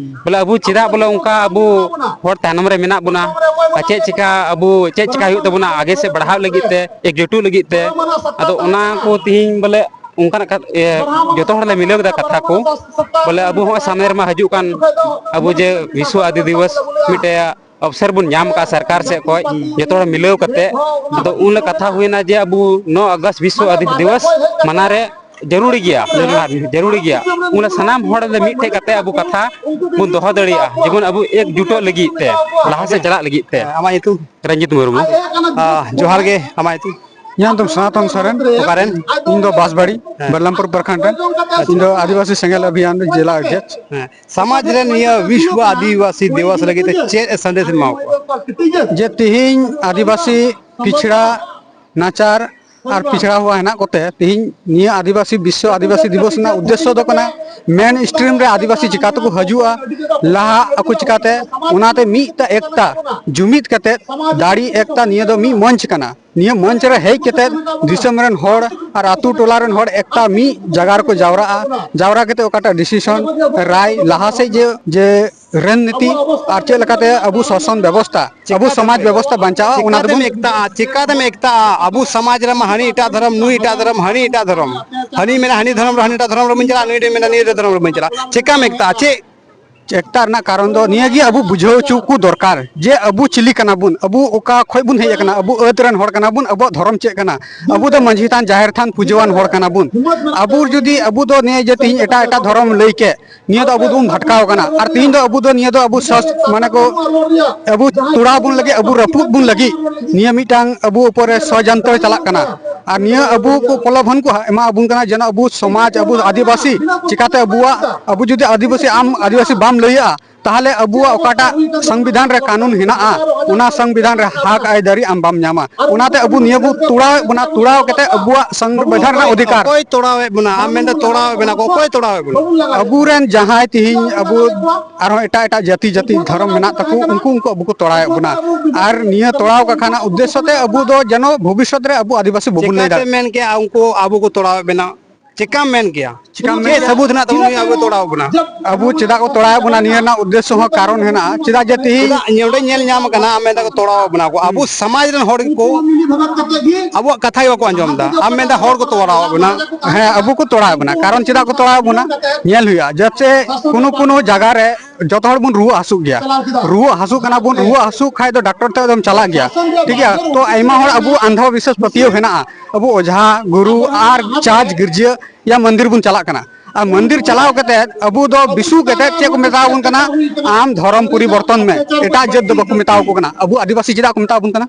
ᱵᱚᱞᱮ ᱟᱵᱚ ᱪᱮᱫᱟᱜ ᱵᱚᱞᱮ ᱚᱱᱠᱟ ᱟᱵᱚ ᱦᱚᱲ ᱛᱟᱭᱱᱚᱢ ᱨᱮ ᱢᱮᱱᱟᱜ ᱵᱚᱱᱟ? ᱟᱨ ᱪᱮᱫ ᱪᱮᱠᱟ ᱟᱵᱚ, ᱪᱮᱫ ᱪᱮᱠᱟ ᱦᱩᱭᱩᱜ ᱛᱟᱵᱚᱱᱟ ᱟᱜᱮ ᱥᱮᱫ ᱵᱟᱲᱦᱟᱣ ᱞᱟᱹᱜᱤᱫ ᱛᱮ, ᱮᱠᱡᱩᱴᱩᱜ ᱞᱟᱹᱜᱤᱫ ᱛᱮ? ᱟᱫᱚ ᱚᱱᱟ ᱠᱚ ᱛᱤᱦᱤᱧ ᱵᱚᱞᱮ ᱚᱱᱠᱟᱱᱟᱜ ᱠᱟᱛ-, ᱤᱭᱟᱹ, ᱡᱚᱛᱚ ᱦᱚᱲ ᱞᱮ ᱢᱤᱞᱟᱹᱣ ᱠᱮᱫᱟ ᱠᱟᱛᱷᱟ ᱠᱚ᱾ ᱵᱚᱞᱮ ᱟᱵᱚ ᱦᱚᱸᱜᱼᱚᱭ ᱥᱟᱢᱱᱮ ᱨᱮᱢᱟ ᱦᱤᱡᱩᱜ ᱠᱟᱱ ᱟᱵᱚ ᱡᱮ ᱵᱤᱥᱥᱚ ᱟᱹᱫᱤ ᱫᱤᱵᱚᱥ ᱢᱤᱫᱴᱮᱡ ᱚᱯᱥᱚᱨ ᱵᱚᱱ ᱧᱟᱢ ᱟᱠᱟᱫᱼᱟ ᱥᱚᱨᱠᱟᱨ ᱥᱮᱫ ᱠᱷᱚᱱ, ᱡᱚᱛᱚ ᱦᱚᱲ ᱢᱤᱞᱟᱹᱣ ᱠᱟᱛᱮ᱾ ᱟᱫᱚ ᱩᱱ ᱦᱤᱞᱳᱜ ᱠᱟᱛᱷᱟ ᱦᱩᱭᱱᱟ ᱡᱮ ᱟᱵᱚ ᱱᱚ ᱟᱜᱚᱥᱴ ᱵᱤᱥᱥᱚ ᱟᱹᱫᱤ ᱫᱤᱵᱚᱥ ᱢᱟᱱᱟ ᱨᱮ ᱡᱟᱹᱨᱩᱲᱤ ᱜᱮᱭᱟ, ᱡᱟᱹᱨᱩᱲᱤ ᱜᱮᱭᱟ᱾ ᱩᱱ ᱦᱤᱞᱳᱜ ᱥᱟᱱᱟᱢ ᱦᱚᱲ ᱞᱮ ᱢᱤᱫ ᱴᱷᱮᱡ ᱠᱟᱛᱮ ᱟᱵᱚ ᱠᱟᱛᱷᱟ ᱵᱚᱱ ᱫᱚᱦᱚ ᱫᱟᱲᱮᱭᱟᱜᱼᱟ, ᱡᱮᱢᱚᱱ ᱟᱵᱚ ᱮᱠᱡᱩᱴᱚᱜ ᱞᱟᱹᱜᱤᱫ ᱛᱮ, ᱞᱟᱦᱟ ᱥᱮᱫ ᱪᱟᱞᱟᱜ ᱞᱟᱹᱜᱤᱫ ᱛᱮ᱾ ᱟᱢᱟᱜ ᱧᱩᱛᱩᱢ? ᱨᱚᱧᱡᱤᱛ ᱢᱩᱨᱢᱩ᱾ ᱟᱦ, ᱡᱚᱦᱟᱨ ᱜᱮ, ᱟᱢᱟᱜ ᱧᱩᱛᱩᱢ? ᱤᱧᱟᱹᱜ ᱧᱩᱛᱩᱢ ᱥᱚᱱᱟᱛᱚᱱ ᱥᱚᱨᱮᱱ᱾ ᱚᱠᱟᱨᱮᱱ? ᱤᱧ ᱫᱚ ᱵᱟᱸᱥᱵᱟᱲᱤ, ᱦᱮᱸ᱾ ᱵᱟᱞᱟᱢᱯᱩᱨ ᱯᱨᱚᱠᱷᱚᱸᱰ ᱨᱮᱱ᱾ ᱟᱪᱪᱷᱟ᱾ ᱤᱧ ᱫᱚ ᱟᱹᱫᱤᱵᱟᱹᱥᱤ ᱥᱮᱸᱜᱮᱞ ᱚᱵᱷᱤᱭᱟᱱ ᱨᱮ ᱡᱮᱞᱟ ᱚᱫᱷᱭᱚᱠᱥ᱾ ᱦᱮᱸ᱾ ᱥᱚᱢᱟᱡᱽ ᱨᱮ ᱱᱤᱭᱟᱹ ᱵᱤᱥᱣᱚ ᱟᱹᱫᱤᱵᱟᱹᱥᱤ ᱫᱤᱵᱚᱥ ᱞᱟᱹᱜᱤᱫ ᱛᱮ ᱪᱮᱫ ᱥᱟᱸᱫᱮᱥ ᱮᱢ ᱮᱢᱟ ᱠᱚᱣᱟ? ᱡᱮ ᱛᱤᱦᱤᱧ ᱟᱹᱫᱤᱵᱟᱹᱥᱤ ᱯᱤᱪᱷᱲᱟ ᱱᱟᱪᱟᱨ ᱟᱨ ᱯᱤᱪᱷᱲᱟ ᱦᱚᱲ ᱦᱮᱱᱟᱜ ᱠᱚᱛᱮ, ᱛᱤᱦᱤᱧ ᱱᱤᱭᱟᱹ ᱟᱹᱫᱤᱵᱟᱹᱥᱤ ᱵᱤᱥᱥᱚ ᱟᱹᱫᱤᱵᱟᱹᱥᱤ ᱫᱤᱵᱚᱥ ᱨᱮᱱᱟᱜ ᱩᱫᱽᱫᱮᱥᱥᱚ ᱫᱚ ᱠᱟᱱᱟ ᱢᱮᱱ ᱥᱴᱨᱤᱢ ᱨᱮ ᱟᱹᱫᱤᱵᱟᱹᱥᱤ ᱪᱤᱠᱟ ᱛᱮᱠᱚ ᱦᱤᱡᱩᱜᱼᱟ, ᱞᱟᱦᱟᱜ ᱟᱠᱚ ᱪᱤᱠᱟᱛᱮ, ᱚᱱᱟᱛᱮ ᱢᱤᱫᱴᱟᱜ ᱮᱠᱛᱟ, ᱡᱩᱢᱤᱫ ᱠᱟᱛᱮ, ᱫᱟᱲᱮ ᱮᱠᱛᱟ, ᱱᱤᱭᱟᱹ ᱫᱚ ᱢᱤᱫ ᱢᱚᱧᱪ ᱠᱟᱱᱟ᱾ ᱱᱤᱭᱟᱹ ᱢᱚᱧᱪ ᱨᱮ ᱦᱮᱡ ᱠᱟᱛᱮ ᱫᱤᱥᱚᱢ ᱨᱮᱱ ᱦᱚᱲ ᱟᱨ ᱟᱛᱳ ᱴᱚᱞᱟ ᱨᱮᱱ ᱦᱚᱲ ᱮᱠᱛᱟ ᱢᱤᱫ ᱡᱟᱭᱜᱟ ᱨᱮᱠᱚ ᱡᱟᱣᱨᱟᱜᱼᱟ, ᱡᱟᱣᱨᱟ ᱠᱟᱛᱮ ᱚᱠᱟᱴᱟᱜ ᱰᱤᱥᱤᱥᱚᱱ, ᱨᱟᱭ, ᱞᱟᱦᱟ ᱥᱮᱫ ᱡᱮ, ᱡᱮ ᱨᱚᱱᱱᱤᱛᱤ ᱟᱨ ᱪᱮᱫ ᱞᱮᱠᱟᱛᱮ ᱟᱵᱚ ᱥᱟᱥᱚᱱ ᱵᱮᱵᱚᱥᱛᱷᱟ, ᱟᱵᱚ ᱥᱚᱢᱟᱡᱽ ᱵᱮᱵᱚᱥᱛᱷᱟ ᱵᱟᱧᱪᱟᱜᱼᱟ, ᱚᱱᱟ ᱪᱤᱠᱟᱛᱮᱢ ᱫᱚᱵᱚᱱ ᱮᱠᱛᱟᱜᱼᱟ? ᱪᱤᱠᱟᱛᱮᱢ ᱮᱠᱛᱟᱜᱼᱟ? ᱟᱵᱚ ᱥᱚᱢᱟᱡᱽ ᱨᱮᱢᱟ ᱦᱟᱹᱱᱤ ᱮᱴᱟᱜ ᱫᱷᱚᱨᱚᱢ, ᱱᱩᱭ ᱮᱴᱟᱜ ᱫᱷᱚᱨᱚᱢ, ᱦᱟᱹᱱᱤ ᱮᱴᱟᱜ ᱫᱷᱚᱨᱚᱢ᱾ ᱦᱟᱹᱱᱤ ᱢᱮᱱᱟ ᱦᱟᱹᱱᱤ ᱫᱷᱚᱨᱚᱢ ᱨᱮ ᱦᱟᱹᱱᱤ ᱮᱴᱟᱜ ᱫᱷᱚᱨᱚᱢ ᱨᱮ ᱵᱟᱹᱧ ᱪᱟᱞᱟᱜᱼᱟ, ᱱᱩᱭ ᱫᱚᱭ ᱢᱮᱱᱟ ᱱᱤᱭᱟᱹ ᱫᱷᱚᱨᱚᱢ ᱨᱮ ᱵᱟᱹᱧ ᱪᱟᱞᱟᱜᱼᱟ᱾ ᱪᱤᱠᱟᱢ ᱮᱠᱛᱟᱜᱼᱟ? ᱪᱮᱫ ᱮᱠᱛᱟ ᱨᱮᱱᱟᱜ ᱠᱟᱨᱚᱱ ᱫᱚ ᱱᱤᱭᱟᱹ ᱜᱮ, ᱟᱵᱚ ᱵᱩᱡᱷᱟᱹᱣ ᱦᱚᱪᱚ ᱠᱚ ᱫᱚᱨᱠᱟᱨ ᱡᱮ ᱟᱵᱚ ᱪᱤᱞᱤ ᱠᱟᱱᱟ ᱵᱚᱱ, ᱟᱵᱚ ᱚᱠᱟ ᱠᱷᱚᱡ ᱵᱚᱱ ᱦᱮᱡ ᱟᱠᱟᱱᱟ, ᱟᱵᱚ ᱟᱹᱫ ᱨᱮᱱ ᱦᱚᱲ ᱠᱟᱱᱟ ᱵᱚᱱ, ᱟᱵᱚᱣᱟᱜ ᱫᱷᱚᱨᱚᱢ ᱪᱮᱫ ᱠᱟᱱᱟ, ᱟᱵᱚ ᱫᱚ ᱢᱟᱹᱡᱷᱤ ᱛᱷᱟᱱ, ᱡᱟᱦᱮᱨ ᱛᱷᱟᱱ ᱯᱩᱡᱟᱹᱣᱟᱱ ᱦᱚᱲ ᱠᱟᱱᱟ ᱵᱚᱱ᱾ ᱟᱵᱚ ᱡᱩᱫᱤ, ᱟᱵᱚ ᱫᱚ ᱱᱤᱭᱟᱹ ᱡᱮ ᱛᱤᱦᱤᱧ ᱮᱴᱟᱜ ᱮᱴᱟᱜ ᱫᱷᱚᱨᱚᱢ ᱞᱟᱹᱭ ᱠᱮᱫ, ᱱᱤᱭᱟᱹ ᱫᱚ ᱟᱵᱚ ᱫᱚᱵᱚᱱ ᱵᱷᱟᱴᱠᱟᱣ ᱟᱠᱟᱱᱟ᱾ ᱟᱨ ᱛᱤᱦᱤᱧ ᱫᱚ ᱟᱵᱚ ᱫᱚ ᱱᱤᱭᱟᱹ ᱫᱚ ᱟᱵᱚ ᱥᱟᱥ-, ᱢᱟᱱᱮ ᱠᱚ, ᱟᱵᱚ ᱛᱚᱲᱟᱣ ᱵᱚᱱ ᱞᱟᱹᱜᱤᱫ, ᱟᱵᱚ ᱨᱟᱹᱯᱩᱫ ᱵᱚᱱ ᱞᱟᱹᱜᱤᱫ ᱱᱤᱭᱟᱹ ᱢᱤᱫᱴᱟᱝ ᱟᱵᱚ ᱩᱯᱚᱨ ᱨᱮ ᱥᱚᱭᱡᱟᱱᱛᱨᱚᱭ ᱪᱟᱞᱟᱜ ᱠᱟᱱᱟ᱾ ᱟᱨ ᱱᱤᱭᱟᱹ ᱟᱵᱚ ᱠᱚ ᱯᱨᱚᱞᱳᱵᱷᱚᱱ ᱠᱚ ᱮᱢᱟ ᱟᱵᱚᱱ ᱠᱟᱱᱟ, ᱡᱮᱱᱚ ᱟᱵᱚ ᱥᱚᱢᱟᱡᱽ, ᱟᱵᱚ ᱟᱹᱫᱤᱵᱟᱹᱥᱤ, ᱪᱤᱠᱟᱛᱮ ᱟᱵᱚᱣᱟᱜ, ᱟᱵᱚ ᱡᱩᱫᱤ ᱟᱹᱫᱤᱵᱟᱹᱥᱤ, ᱟᱢ ᱟᱹᱫᱤᱵᱟᱹᱥᱤ ᱵᱟᱢ ᱞᱟᱹᱭᱟᱜᱼᱟ, ᱛᱟᱦᱚᱞᱮ ᱟᱵᱚᱣᱟᱜ ᱚᱠᱟᱴᱟᱜ ᱥᱚᱝᱵᱤᱫᱷᱟᱱ ᱨᱮ ᱠᱟᱹᱱᱩᱱ ᱦᱮᱱᱟᱜᱼᱟ, ᱚᱱᱟ ᱥᱚᱝᱵᱤᱫᱷᱟᱱ ᱨᱮ ᱦᱟᱠ ᱟᱹᱭᱫᱟᱹᱨᱤ ᱟᱢ ᱵᱟᱢ ᱧᱟᱢᱟ᱾ ᱚᱱᱟᱛᱮ ᱟᱵᱚ ᱱᱤᱭᱟᱹ ᱵᱚ ᱛᱚᱲᱟᱣᱮᱫ ᱵᱚᱱᱟ, ᱛᱚᱲᱟᱣ ᱠᱟᱛᱮ ᱟᱵᱚᱣᱟᱜ ᱥᱚᱝᱵᱤᱫᱷᱟᱱ ᱨᱮᱱᱟᱜ ᱚᱫᱷᱤᱠᱟᱨ᱾ ᱚᱠᱚᱭ ᱛᱚᱲᱟᱣᱮᱫ ᱵᱚᱱᱟ? ᱟᱢ ᱢᱮᱱᱫᱟ ᱛᱚᱲᱟᱣᱮᱫ ᱵᱚᱱᱟ ᱠᱚ, ᱚᱠᱚᱭ ᱛᱚᱲᱟᱣᱮᱫ ᱵᱚᱱᱟ? ᱟᱵᱚᱨᱮᱱ ᱡᱟᱦᱟᱸᱭ ᱛᱤᱦᱤᱧ ᱟᱵᱚ ᱟᱨᱦᱚᱸ ᱮᱴᱟᱜ ᱮᱴᱟᱜ ᱡᱟᱹᱛᱤ, ᱡᱟᱹᱛᱤ ᱫᱷᱚᱨᱚᱢ ᱢᱮᱱᱟᱜ ᱛᱟᱠᱚ, ᱩᱱᱠᱩ, ᱩᱱᱠᱩ ᱟᱵᱚ ᱠᱚ ᱛᱚᱲᱟᱣᱮᱫ ᱵᱚᱱᱟ᱾ ᱟᱨ ᱱᱤᱭᱟᱹ ᱛᱚᱲᱟᱣ ᱠᱟᱠᱷᱟᱱᱟᱜ ᱩᱫᱽᱫᱮᱥᱥᱚ ᱛᱮ ᱟᱵᱚ ᱫᱚ ᱡᱮᱱᱚ ᱵᱷᱚᱵᱤᱥᱥᱚᱛ ᱨᱮ ᱟᱵᱚ ᱟᱹᱫᱤᱵᱟᱹᱥᱤ ᱵᱟᱵᱚᱱ ᱞᱟᱹᱭ ᱪᱮᱠᱟᱛᱮ ᱫᱟᱲᱮᱭᱟᱜ᱾ ᱢᱮᱱ ᱠᱮᱜᱼᱟ ᱩᱱᱠᱩ ᱟᱵᱚ ᱠᱚ ᱛᱚᱲᱟᱣᱮᱫ ᱵᱚᱱᱟ? ᱪᱮᱠᱟᱢ ᱢᱮᱱ ᱠᱮᱭᱟ? ᱪᱮᱠᱟᱢ ᱪᱮᱫ ᱢᱮᱱ ᱠᱮᱭᱟ? ᱥᱟᱹᱵᱩᱛ ᱦᱮᱱᱟᱜ ᱛᱟᱵᱚᱱᱟ ᱩᱱᱤ ᱟᱵᱚ ᱛᱚᱲᱟᱣ ᱵᱚᱱᱟ? ᱟᱵᱚ ᱪᱮᱫᱟᱜ ᱠᱚ ᱛᱚᱲᱟᱣ ᱵᱚᱱᱟ, ᱱᱤᱭᱟᱹ ᱨᱮᱱᱟᱜ ᱩᱫᱽᱫᱮᱥᱥᱚ ᱦᱚᱸ ᱠᱟᱨᱚᱱ ᱦᱮᱱᱟᱜᱼᱟ᱾ ᱪᱮᱫᱟᱜ ᱡᱮ ᱛᱤᱦᱤᱧ ᱪᱮᱫᱟᱜ ᱱᱚᱰᱮ ᱧᱮᱞ ᱧᱟᱢ ᱠᱟᱱᱟ, ᱟᱢ ᱢᱮᱱᱫᱟ ᱠᱚ ᱛᱚᱲᱟᱣ ᱵᱚᱱᱟ ᱠᱚ, ᱟᱵᱚ ᱥᱚᱢᱟᱡᱽ ᱨᱮᱱ ᱦᱚᱲ ᱜᱮᱠᱚ ᱟᱵᱚᱣᱟᱜ ᱠᱟᱛᱷᱟ ᱜᱮ ᱵᱟᱠᱚ ᱟᱸᱡᱚᱢ ᱮᱫᱟ᱾ ᱟᱢ ᱢᱮᱱᱫᱟ ᱦᱚᱲ ᱠᱚ ᱛᱚᱲᱟᱣ ᱵᱚᱱᱟ᱾ ᱦᱮᱸ, ᱟᱵᱚ ᱠᱚ ᱛᱚᱲᱟᱣ ᱵᱚᱱᱟ᱾ ᱠᱟᱨᱚᱱ ᱪᱮᱫᱟᱜ ᱠᱚ ᱛᱚᱲᱟᱣ ᱵᱚᱱᱟ, ᱧᱮᱞ ᱦᱩᱭᱩᱜᱼᱟ᱾ ᱡᱮᱭᱥᱮ ᱠᱳᱱᱳ ᱠᱳᱱᱳ ᱡᱟᱭᱜᱟ ᱨᱮ ᱡᱚᱛᱚ ᱦᱚᱲ ᱵᱚᱱ ᱨᱩᱣᱟᱹ ᱦᱟᱹᱥᱩᱜ ᱜᱮᱭᱟ᱾ ᱨᱩᱣᱟᱹ ᱦᱟᱹᱥᱩ ᱠᱟᱱᱟ ᱵᱚᱱ, ᱨᱩᱣᱟᱹ ᱦᱟᱹᱥᱩ ᱠᱷᱟᱡ ᱫᱚ ᱰᱟᱠᱛᱚᱨ ᱴᱷᱮᱡ ᱫᱚᱢ ᱪᱟᱞᱟᱜ ᱜᱮᱭᱟ, ᱴᱷᱤᱠ ᱜᱮᱭᱟ᱾ ᱛᱚ ᱟᱭᱢᱟ ᱦᱚᱲ ᱟᱵᱚ ᱟᱱᱫᱷᱚ ᱵᱤᱥᱣᱟᱥ ᱯᱟᱹᱛᱭᱟᱹᱣ ᱦᱮᱱᱟᱜᱼᱟ, ᱟᱵᱚ ᱚᱡᱷᱟ ᱜᱩᱨᱩ ᱟᱨ ᱪᱟᱨᱪ ᱜᱤᱨᱡᱟᱹ ᱭᱟ ᱢᱚᱱᱫᱤᱨ ᱵᱚᱱ ᱪᱟᱞᱟᱜ ᱠᱟᱱᱟ᱾ ᱟᱨ ᱢᱚᱱᱫᱤᱨ ᱪᱟᱞᱟᱣ ᱠᱟᱛᱮ ᱟᱵᱚ ᱫᱚ ᱵᱤᱥᱩ ᱠᱟᱛᱮ ᱪᱮᱫ ᱠᱚ ᱢᱮᱛᱟ ᱵᱚᱱ ᱠᱟᱱᱟ? ᱟᱢ ᱫᱷᱚᱨᱚᱢ ᱯᱚᱨᱤᱵᱚᱨᱛᱚᱱ ᱢᱮ᱾ ᱮᱴᱟᱜ ᱡᱟᱹᱛ ᱫᱚ ᱵᱟᱠᱚ ᱢᱮᱛᱟ ᱠᱚ ᱠᱟᱱᱟ, ᱟᱵᱚ ᱟᱹᱫᱤᱵᱟᱹᱥᱤ ᱪᱮᱫᱟᱜ ᱠᱚ ᱢᱮᱛᱟ ᱵᱚᱱ ᱠᱟᱱᱟ?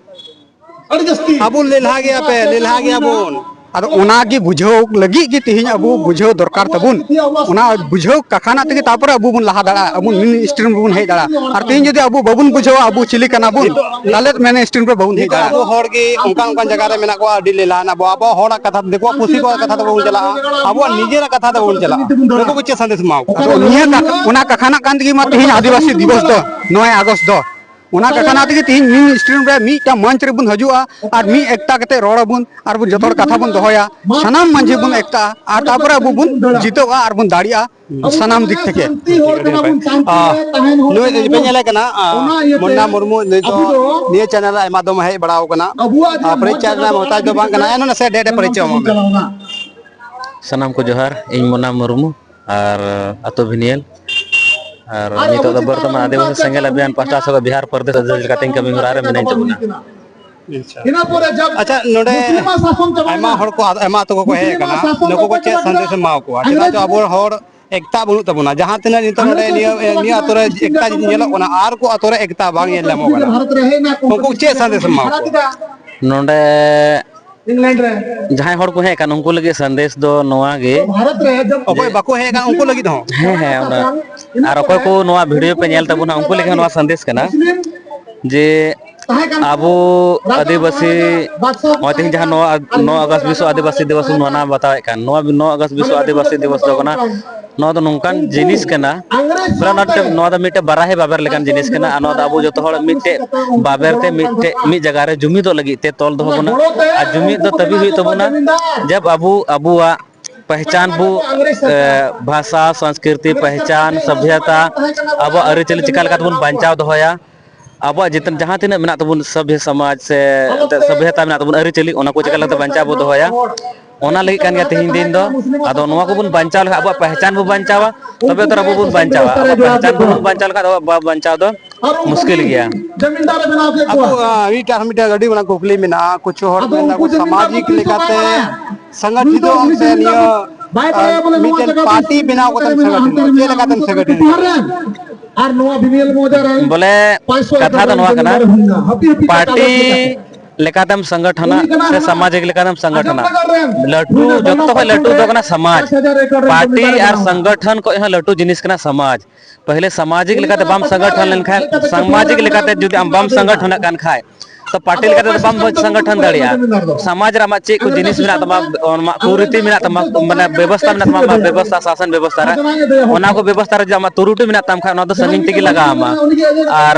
ᱟᱹᱰᱤ ᱡᱟᱹᱥᱛᱤ᱾ ᱟᱵᱚ ᱞᱮᱞᱦᱟ ᱜᱮᱭᱟ ᱯᱮ, ᱞᱮᱞᱦᱟ ᱜᱮᱭᱟ ᱵᱚᱱ᱾ ᱟᱫᱚ ᱚᱱᱟ ᱜᱮ ᱵᱩᱡᱷᱟᱹᱣ ᱞᱟᱹᱜᱤᱫ ᱜᱮ ᱛᱮᱦᱮᱧ ᱟᱵᱚ ᱵᱩᱡᱷᱟᱹᱣ ᱫᱚᱨᱠᱟᱨ ᱛᱟᱵᱚᱱ᱾ ᱚᱱᱟ ᱵᱩᱡᱷᱟᱹᱣ ᱠᱟᱠᱷᱟᱱᱟᱜ ᱛᱮᱜᱮ ᱛᱟᱨᱯᱚᱨᱮ ᱟᱵᱚ ᱵᱚᱱ ᱞᱟᱦᱟ ᱫᱟᱲᱮᱭᱟᱜᱼᱟ, ᱟᱵᱚ ᱢᱮᱱ ᱥᱴᱨᱤᱢ ᱨᱮᱵᱚᱱ ᱦᱮᱡ ᱫᱟᱲᱮᱭᱟᱜᱼᱟ᱾ ᱟᱨ ᱛᱮᱦᱮᱧ ᱡᱩᱫᱤ ᱟᱵᱚ ᱵᱟᱵᱚᱱ ᱵᱩᱡᱷᱟᱹᱣᱟ ᱟᱵᱚ ᱪᱤᱞᱤ ᱠᱟᱱᱟ ᱵᱚᱱ, ᱛᱟᱦᱚᱞᱮ ᱢᱮᱱ ᱥᱴᱨᱤᱢ ᱨᱮ ᱵᱟᱵᱚᱱ ᱦᱮᱡ ᱱᱤᱛᱚᱜ ᱫᱟᱲᱮᱭᱟᱜᱼᱟ᱾ ᱟᱵᱚ ᱦᱚᱲ ᱜᱮ ᱚᱱᱠᱟᱱ ᱚᱱᱠᱟᱱ ᱡᱟᱭᱜᱟ ᱨᱮ ᱢᱮᱱᱟᱜ ᱠᱚᱣᱟ, ᱟᱹᱰᱤ ᱞᱮᱞᱦᱟ ᱦᱮᱱᱟᱜ ᱵᱚᱱᱟ᱾ ᱟᱵᱚᱣᱟᱜ ᱦᱚᱲᱟᱜ ᱠᱟᱛᱷᱟ, ᱫᱤᱠᱩᱣᱟᱜ ᱯᱩᱥᱤ ᱠᱚᱣᱟᱜ ᱠᱟᱛᱷᱟ ᱛᱮ ᱵᱟᱵᱚᱱ ᱪᱟᱞᱟᱜᱼᱟ, ᱱᱩᱠᱩ ᱠᱚ ᱪᱮᱫ ᱥᱟᱸᱫᱮᱥ ᱮᱢᱟ ᱠᱚᱣᱟ? ᱟᱫᱚ ᱱᱤᱭᱟᱹ ᱠᱟ-, ᱚᱱᱟ ᱠᱟᱠᱷᱟᱱᱟᱜ ᱠᱟᱱ ᱛᱮᱜᱮ ᱢᱟ ᱛᱮᱦᱮᱧ ᱟᱹᱫᱤᱵᱟᱹᱥᱤ ᱫᱤᱵᱚᱥ ᱫᱚ, ᱱᱚᱭ ᱟᱜᱚᱥᱴ ᱫᱚ᱾ ᱚᱱᱟ ᱠᱟᱠᱷᱟᱱᱟ ᱛᱮᱜᱮ ᱛᱮᱦᱮᱧ ᱢᱤᱫ ᱥᱴᱨᱤᱢ ᱨᱮ ᱢᱤᱫᱴᱟᱝ ᱢᱚᱧᱪ ᱨᱮᱵᱚᱱ ᱦᱤᱡᱩᱜᱼᱟ ᱟᱨ ᱢᱤᱫ ᱮᱠᱛᱟ ᱠᱟᱛᱮ ᱨᱚᱲ ᱟᱵᱚᱱ ᱟᱨ ᱵᱚᱱ ᱡᱚᱛᱚ ᱦᱚᱲ ᱠᱟᱛᱷᱟ ᱵᱚᱱ ᱫᱚᱦᱚᱭᱟ᱾ ᱥᱟᱱᱟᱢ ᱢᱟᱹᱡᱷᱤ ᱵᱚᱱ ᱮᱠᱛᱟᱜᱼᱟ ᱟᱨ ᱛᱟᱨᱯᱚᱨᱮ ᱟᱵᱚ ᱵᱚᱱ ᱡᱤᱛᱟᱹᱜᱼᱟ ᱟᱨ ᱵᱚᱱ ᱫᱟᱲᱮᱜᱼᱟ ᱥᱟᱱᱟᱢ ᱫᱤᱠ ᱛᱷᱮᱠᱮ᱾ ᱟᱹᱰᱤ ᱱᱟᱯᱟᱭ᱾ ᱟᱦ, ᱱᱩᱭ ᱯᱮ ᱧᱮᱞᱮ ᱠᱟᱱᱟ, ᱟᱦ, ᱢᱩᱱᱱᱟ ᱢᱩᱨᱢᱩ, ᱱᱩᱭ ᱫᱚ ᱱᱤᱭᱟᱹ ᱪᱮᱱᱮᱞ ᱨᱮ ᱟᱭᱢᱟ ᱫᱚᱢ ᱦᱮᱡ ᱵᱟᱲᱟ ᱟᱠᱟᱱᱟ᱾ ᱟᱦ, ᱯᱚᱨᱤᱪᱚᱭ ᱨᱮᱱᱟᱜ ᱢᱚᱦᱛᱟᱡ ᱫᱚ ᱵᱟᱝ ᱠᱟᱱᱟ, ᱮᱱᱦᱚᱸ ᱱᱟᱥᱮ ᱰᱷᱮᱨ ᱰᱷᱮᱨ ᱯᱚᱨᱤᱪᱚᱭ ᱮᱢᱚᱜ ᱢᱮ᱾ ᱥᱟᱱᱟᱢ ᱠᱚ ᱡᱚᱦᱟᱨ, ᱤᱧ ᱢᱩᱱᱱᱟ ᱢᱩᱨᱢᱩ ᱟᱨ ᱟᱛᱳ ᱵᱷᱤᱱᱤᱭᱟᱞ᱾ ᱟᱨ ᱱᱤᱛᱚᱜ ᱫᱚ ᱵᱚᱨᱛᱚᱢᱟᱱ ᱟᱹᱫᱤᱵᱟᱹᱥᱤ ᱥᱮᱸᱜᱮᱞ ᱟᱵᱷᱤᱭᱟᱱ ᱯᱟᱦᱴᱟ ᱥᱮᱫ ᱠᱷᱚᱱ ᱵᱤᱦᱟᱨ ᱯᱨᱚᱫᱮᱥ ᱨᱟᱡᱽ ᱞᱮᱠᱟᱛᱮ ᱠᱟᱹᱢᱤ ᱦᱚᱨᱟ ᱨᱮ ᱢᱤᱱᱟᱹᱧ ᱛᱟᱵᱚᱱᱟ᱾ ᱟᱪᱪᱷᱟ᱾ ᱟᱪᱪᱷᱟ, ᱱᱚᱰᱮ ᱟᱭᱢᱟ ᱦᱚᱲ ᱠᱚ, ᱟᱭᱢᱟ ᱟᱛᱳ ᱠᱚᱠᱚ ᱦᱮᱡ ᱟᱠᱟᱱᱟ, ᱱᱩᱠᱩ ᱠᱚ ᱪᱮᱫ ᱥᱟᱸᱫᱮᱥ ᱮᱢ ᱮᱢᱟ ᱠᱚᱣᱟ? ᱪᱮᱫᱟᱜ ᱪᱚ ᱟᱵᱚ ᱦᱚᱲ ᱮᱠᱛᱟ ᱵᱟᱹᱱᱩᱜ ᱛᱟᱵᱚᱱᱟ᱾ ᱡᱟᱦᱟᱸ ᱛᱤᱱᱟᱹᱜ ᱱᱤᱛᱚᱜ ᱱᱚᱰᱮ ᱱᱤᱭᱟᱹ, ᱱᱤᱭᱟᱹ ᱟᱛᱳ ᱨᱮ ᱮᱠᱛᱟ ᱧᱮᱞᱚᱜ ᱠᱟᱱᱟ, ᱟᱨ ᱠᱚ ᱟᱛᱳ ᱨᱮ ᱮᱠᱛᱟ ᱵᱟᱝ ᱧᱮᱞ ᱧᱟᱢᱚᱜ ᱠᱟᱱᱟ᱾ ᱩᱱᱠᱩ ᱪᱮᱫ ᱥᱟᱸᱫᱮᱥ ᱮᱢ ᱮᱢᱟ ᱠᱚᱣᱟ? ᱱᱚᱰᱮ ᱡᱟᱦᱟᱸᱭ ᱦᱚᱲ ᱠᱚ ᱦᱮᱡ ᱟᱠᱟᱱ, ᱩᱱᱠᱩ ᱞᱟᱹᱜᱤᱫ ᱥᱟᱸᱫᱮᱥ ᱫᱚ ᱱᱚᱣᱟ ᱜᱮ᱾ ᱚᱠᱚᱭ ᱵᱟᱠᱚ ᱦᱮᱡ ᱟᱠᱟᱱ, ᱩᱱᱠᱩ ᱞᱟᱹᱜᱤᱫ ᱦᱚᱸ᱾ ᱦᱮᱸ, ᱦᱮᱸ, ᱚᱱᱟ᱾ ᱟᱨ ᱚᱠᱚᱭ ᱠᱚ ᱱᱚᱣᱟ video ᱯᱮ ᱧᱮᱞ ᱛᱟᱵᱚᱱᱟ, ᱩᱱᱠᱩ ᱞᱟᱹᱜᱤᱫ ᱦᱚᱸ ᱱᱚᱣᱟ ᱥᱟᱸᱫᱮᱥ ᱠᱟᱱᱟ ᱡᱮ ᱟᱵᱚ ᱟᱹᱫᱤᱵᱟᱹᱥᱤ, ᱱᱚᱜᱼᱚᱭ ᱛᱮᱦᱮᱧ ᱡᱟᱦᱟᱸ ᱱᱚᱣᱟ, ᱱᱚᱣᱟ ᱟᱜᱚᱥᱴ ᱵᱤᱥᱥᱚ ᱟᱹᱫᱤᱵᱟᱹᱥᱤ ᱫᱤᱵᱚᱥ ᱵᱚᱱ ᱢᱟᱱᱟᱣ ᱵᱟᱛᱟᱣᱮᱫ ᱠᱟᱱ, ᱱᱚᱣᱟ, ᱱᱚᱣᱟ ᱟᱜᱚᱥᱴ ᱵᱤᱥᱥᱚ ᱟᱹᱫᱤᱵᱟᱹᱥᱤ ᱫᱤᱵᱚᱥ ᱫᱚ ᱠᱟᱱᱟ, ᱱᱚᱣᱟ ᱫᱚ ᱱᱚᱝᱠᱟᱱ ᱡᱤᱱᱤᱥ ᱠᱟᱱᱟ, ᱵᱚᱞᱮ ᱱᱚᱣᱟ ᱫᱚ ᱢᱤᱫᱴᱮᱡ ᱵᱟᱨᱟᱦᱤ ᱵᱟᱵᱮᱨ ᱞᱮᱠᱟᱱ ᱡᱤᱱᱤᱥ ᱠᱟᱱᱟ᱾ ᱟᱨ ᱱᱚᱣᱟ ᱫᱚ ᱟᱵᱚ ᱡᱚᱛᱚ ᱦᱚᱲ ᱢᱤᱫᱴᱮᱡ ᱵᱟᱵᱮᱨ ᱛᱮ, ᱢᱤᱫᱴᱮᱡ, ᱢᱤᱫ ᱡᱟᱭᱜᱟ ᱨᱮ ᱡᱩᱢᱤᱫᱚᱜ ᱞᱟᱹᱜᱤᱫ ᱛᱮ ᱛᱚᱞ ᱫᱚᱦᱚ ᱵᱚᱱᱟ᱾ ᱟᱨ ᱡᱩᱢᱤᱫ ᱫᱚ ᱛᱟᱵᱤ ᱦᱩᱭᱩᱜ ᱛᱟᱵᱚᱱᱟ ᱡᱟᱵ ᱟᱵᱚ ᱟᱵᱚᱣᱟᱜ ᱯᱮᱦᱪᱟᱱ ᱵᱚ, ᱮ, ᱵᱷᱟᱥᱟ, ᱥᱚᱝᱥᱠᱨᱤᱛᱤ, ᱯᱮᱦᱪᱟᱱ, ᱥᱚᱵᱷᱭᱚᱛᱟ, ᱟᱵᱚᱣᱟᱜ ᱟᱹᱨᱤᱪᱟᱹᱞᱤ ᱪᱤᱠᱟ ᱞᱮᱠᱟ ᱛᱮᱵᱚᱱ ᱵᱟᱧᱪᱟᱣ ᱫᱚᱦᱚᱭᱟ, ᱟᱵᱚᱣᱟᱜ ᱡᱤᱛᱟᱹᱱ ᱡᱟᱦᱟᱸ ᱛᱤᱱᱟᱹᱜ ᱢᱮᱱᱟᱜ ᱛᱟᱵᱚᱱ ᱥᱚᱵᱷᱭᱚ ᱥᱚᱢᱟᱡᱽ ᱥᱮ ᱮᱱᱛᱮᱫ ᱥᱚᱵᱷᱭᱚᱛᱟ ᱢᱮᱱᱟᱜ ᱛᱟᱵᱚᱱ, ᱟᱹᱨᱤᱪᱟᱹᱞᱤ, ᱚᱱᱟ ᱠᱚ ᱪᱤᱠᱟ ᱞᱮᱠᱟᱛᱮ ᱵᱟᱧᱪᱟᱣ ᱵᱚ ᱫᱚᱦᱚᱭᱟ, ᱚᱱᱟ ᱞᱟᱹᱜᱤᱫ ᱠᱟᱱ ᱜᱮᱭᱟ ᱛᱮᱦᱮᱧ ᱫᱤᱱ ᱫᱚ᱾ ᱟᱫᱚ ᱱᱚᱣᱟ ᱠᱚᱵᱚᱱ ᱵᱟᱧᱪᱟᱣ ᱞᱮᱠᱷᱟᱱ, ᱟᱵᱚᱣᱟᱜ ᱯᱮᱦᱪᱟᱱ ᱵᱚ ᱵᱟᱧᱪᱟᱣᱟ, ᱛᱚᱵᱮ ᱛᱚ ᱟᱵᱚ ᱵᱚᱱ ᱵᱟᱧᱪᱟᱣᱟ᱾ ᱟᱵᱚᱣᱟᱜ ᱯᱮᱦᱪᱟᱱ ᱵᱚᱱ ᱵᱟᱧᱪᱟᱣ ᱞᱮᱠᱷᱟᱱ ᱫᱚ ᱟᱵᱚᱣᱟᱜ ᱵᱟᱧᱪᱟᱣ ᱫᱚ ᱢᱩᱥᱠᱤᱞ ᱜᱮᱭᱟ᱾ ᱟᱵᱚ, ᱟᱸ, ᱢᱤᱫᱴᱟᱝ, ᱢᱤᱫᱴᱟᱝ ᱟᱹᱰᱤ ᱢᱟᱨᱟᱝ ᱠᱩᱠᱞᱤ ᱢᱮᱱᱟᱜᱼᱟ᱾ ᱠᱩᱪᱷᱩ ᱦᱚᱲ ᱢᱮᱱ ᱫᱟᱠᱚ ᱥᱟᱢᱟᱡᱤᱠ ᱞᱮᱠᱟᱛᱮ ᱥᱚᱝᱜᱚᱴᱷᱤᱛ ᱥᱮ ᱱᱤᱭᱟᱹ, ᱟᱸ, ᱢᱤᱫᱴᱮᱱ ᱯᱟᱨᱴᱤ ᱵᱮᱱᱟᱣ ᱠᱟᱛᱮᱢ ᱥᱚᱝᱜᱚᱴᱷᱤᱛ, ᱪᱮᱫ ᱞᱮᱠᱟᱛᱮᱢ ᱥᱚᱝᱜᱚᱴᱷᱤᱛ? ᱟᱨ ᱱᱚᱣᱟ ᱵᱤᱱᱤᱭᱚᱞ ᱢᱚᱦᱚᱫᱚᱭ ᱨᱮᱱ ᱵᱚᱞᱮ ᱯᱟᱸᱪᱥᱚ ᱠᱟᱛᱷᱟ ᱫᱚ ᱱᱚᱣᱟ ᱠᱟᱱᱟ, ᱦᱟᱹᱯᱤ ᱦᱟᱹᱯᱤ ᱯᱟᱨᱴᱤ ᱠᱟᱛᱷᱟ ᱞᱮᱠᱟᱛᱮᱢ ᱥᱚᱝᱜᱚᱴᱷᱚᱱᱟ ᱥᱮ ᱥᱟᱢᱟᱡᱤᱠ ᱞᱮᱠᱟᱛᱮᱢ ᱥᱚᱝᱜᱚᱴᱷᱚᱱᱟ, ᱞᱟᱹᱴᱩ, ᱡᱚᱛᱚ ᱠᱷᱚᱱ ᱞᱟᱹᱴᱩ ᱫᱚ ᱠᱟᱱᱟ ᱥᱚᱢᱟᱡᱽ᱾ ᱯᱟᱨᱴᱤ ᱟᱨ ᱥᱚᱝᱜᱚᱴᱷᱚᱱ ᱠᱷᱚᱱ ᱦᱚᱸ ᱞᱟᱹᱴᱩ ᱡᱤᱱᱤᱥ ᱠᱟᱱᱟ ᱥᱚᱢᱟᱡᱽ᱾ ᱯᱟᱹᱦᱤᱞᱮ ᱥᱟᱢᱟᱡᱤᱠ ᱞᱮᱠᱟᱛᱮ ᱵᱟᱢ ᱥᱚᱝᱜᱚᱴᱷᱚᱱ ᱞᱮᱱᱠᱷᱟᱱ, ᱥᱟᱢᱟᱡᱤᱠ ᱞᱮᱠᱟᱛᱮ ᱡᱩᱫᱤ ᱟᱢ ᱵᱟᱢ ᱥᱚᱝᱜᱚᱴᱷᱚᱱᱚᱜ ᱠᱟᱱ ᱠᱷᱟᱡ, ᱛᱚ ᱯᱟᱨᱴᱤ ᱞᱮᱠᱟᱛᱮ ᱫᱚ ᱵᱟᱢ ᱥᱚᱝᱜᱚᱴᱷᱚᱱ ᱫᱟᱲᱮᱭᱟᱜᱼᱟ᱾ ᱥᱚᱢᱟᱡᱽ ᱨᱮ ᱟᱢᱟᱜ ᱪᱮᱫ ᱠᱚ ᱡᱤᱱᱤᱥ ᱢᱮᱱᱟᱜ ᱛᱟᱢᱟ, ᱟᱢᱟᱜ ᱠᱩᱨᱤᱛᱤ ᱢᱮᱱᱟᱜ ᱛᱟᱢᱟ, ᱢᱟᱱᱮ ᱵᱮᱵᱚᱥᱛᱷᱟ ᱢᱮᱱᱟᱜ ᱛᱟᱢᱟ, ᱟᱢᱟᱜ ᱵᱮᱵᱚᱥᱛᱷᱟ ᱥᱟᱥᱚᱱ ᱵᱮᱵᱚᱥᱛᱷᱟ ᱨᱮ, ᱚᱱᱟ ᱠᱚ ᱵᱮᱵᱚᱥᱛᱷᱟ ᱨᱮ ᱡᱩᱫᱤ ᱟᱢᱟᱜ ᱛᱩᱨᱩᱴᱤ ᱢᱮᱱᱟᱜ ᱛᱟᱢ ᱠᱷᱟᱡ, ᱚᱱᱟ ᱫᱚ ᱥᱟᱺᱜᱤᱧ ᱛᱮᱜᱮ ᱞᱟᱜᱟᱣ ᱟᱢᱟ᱾ ᱟᱨ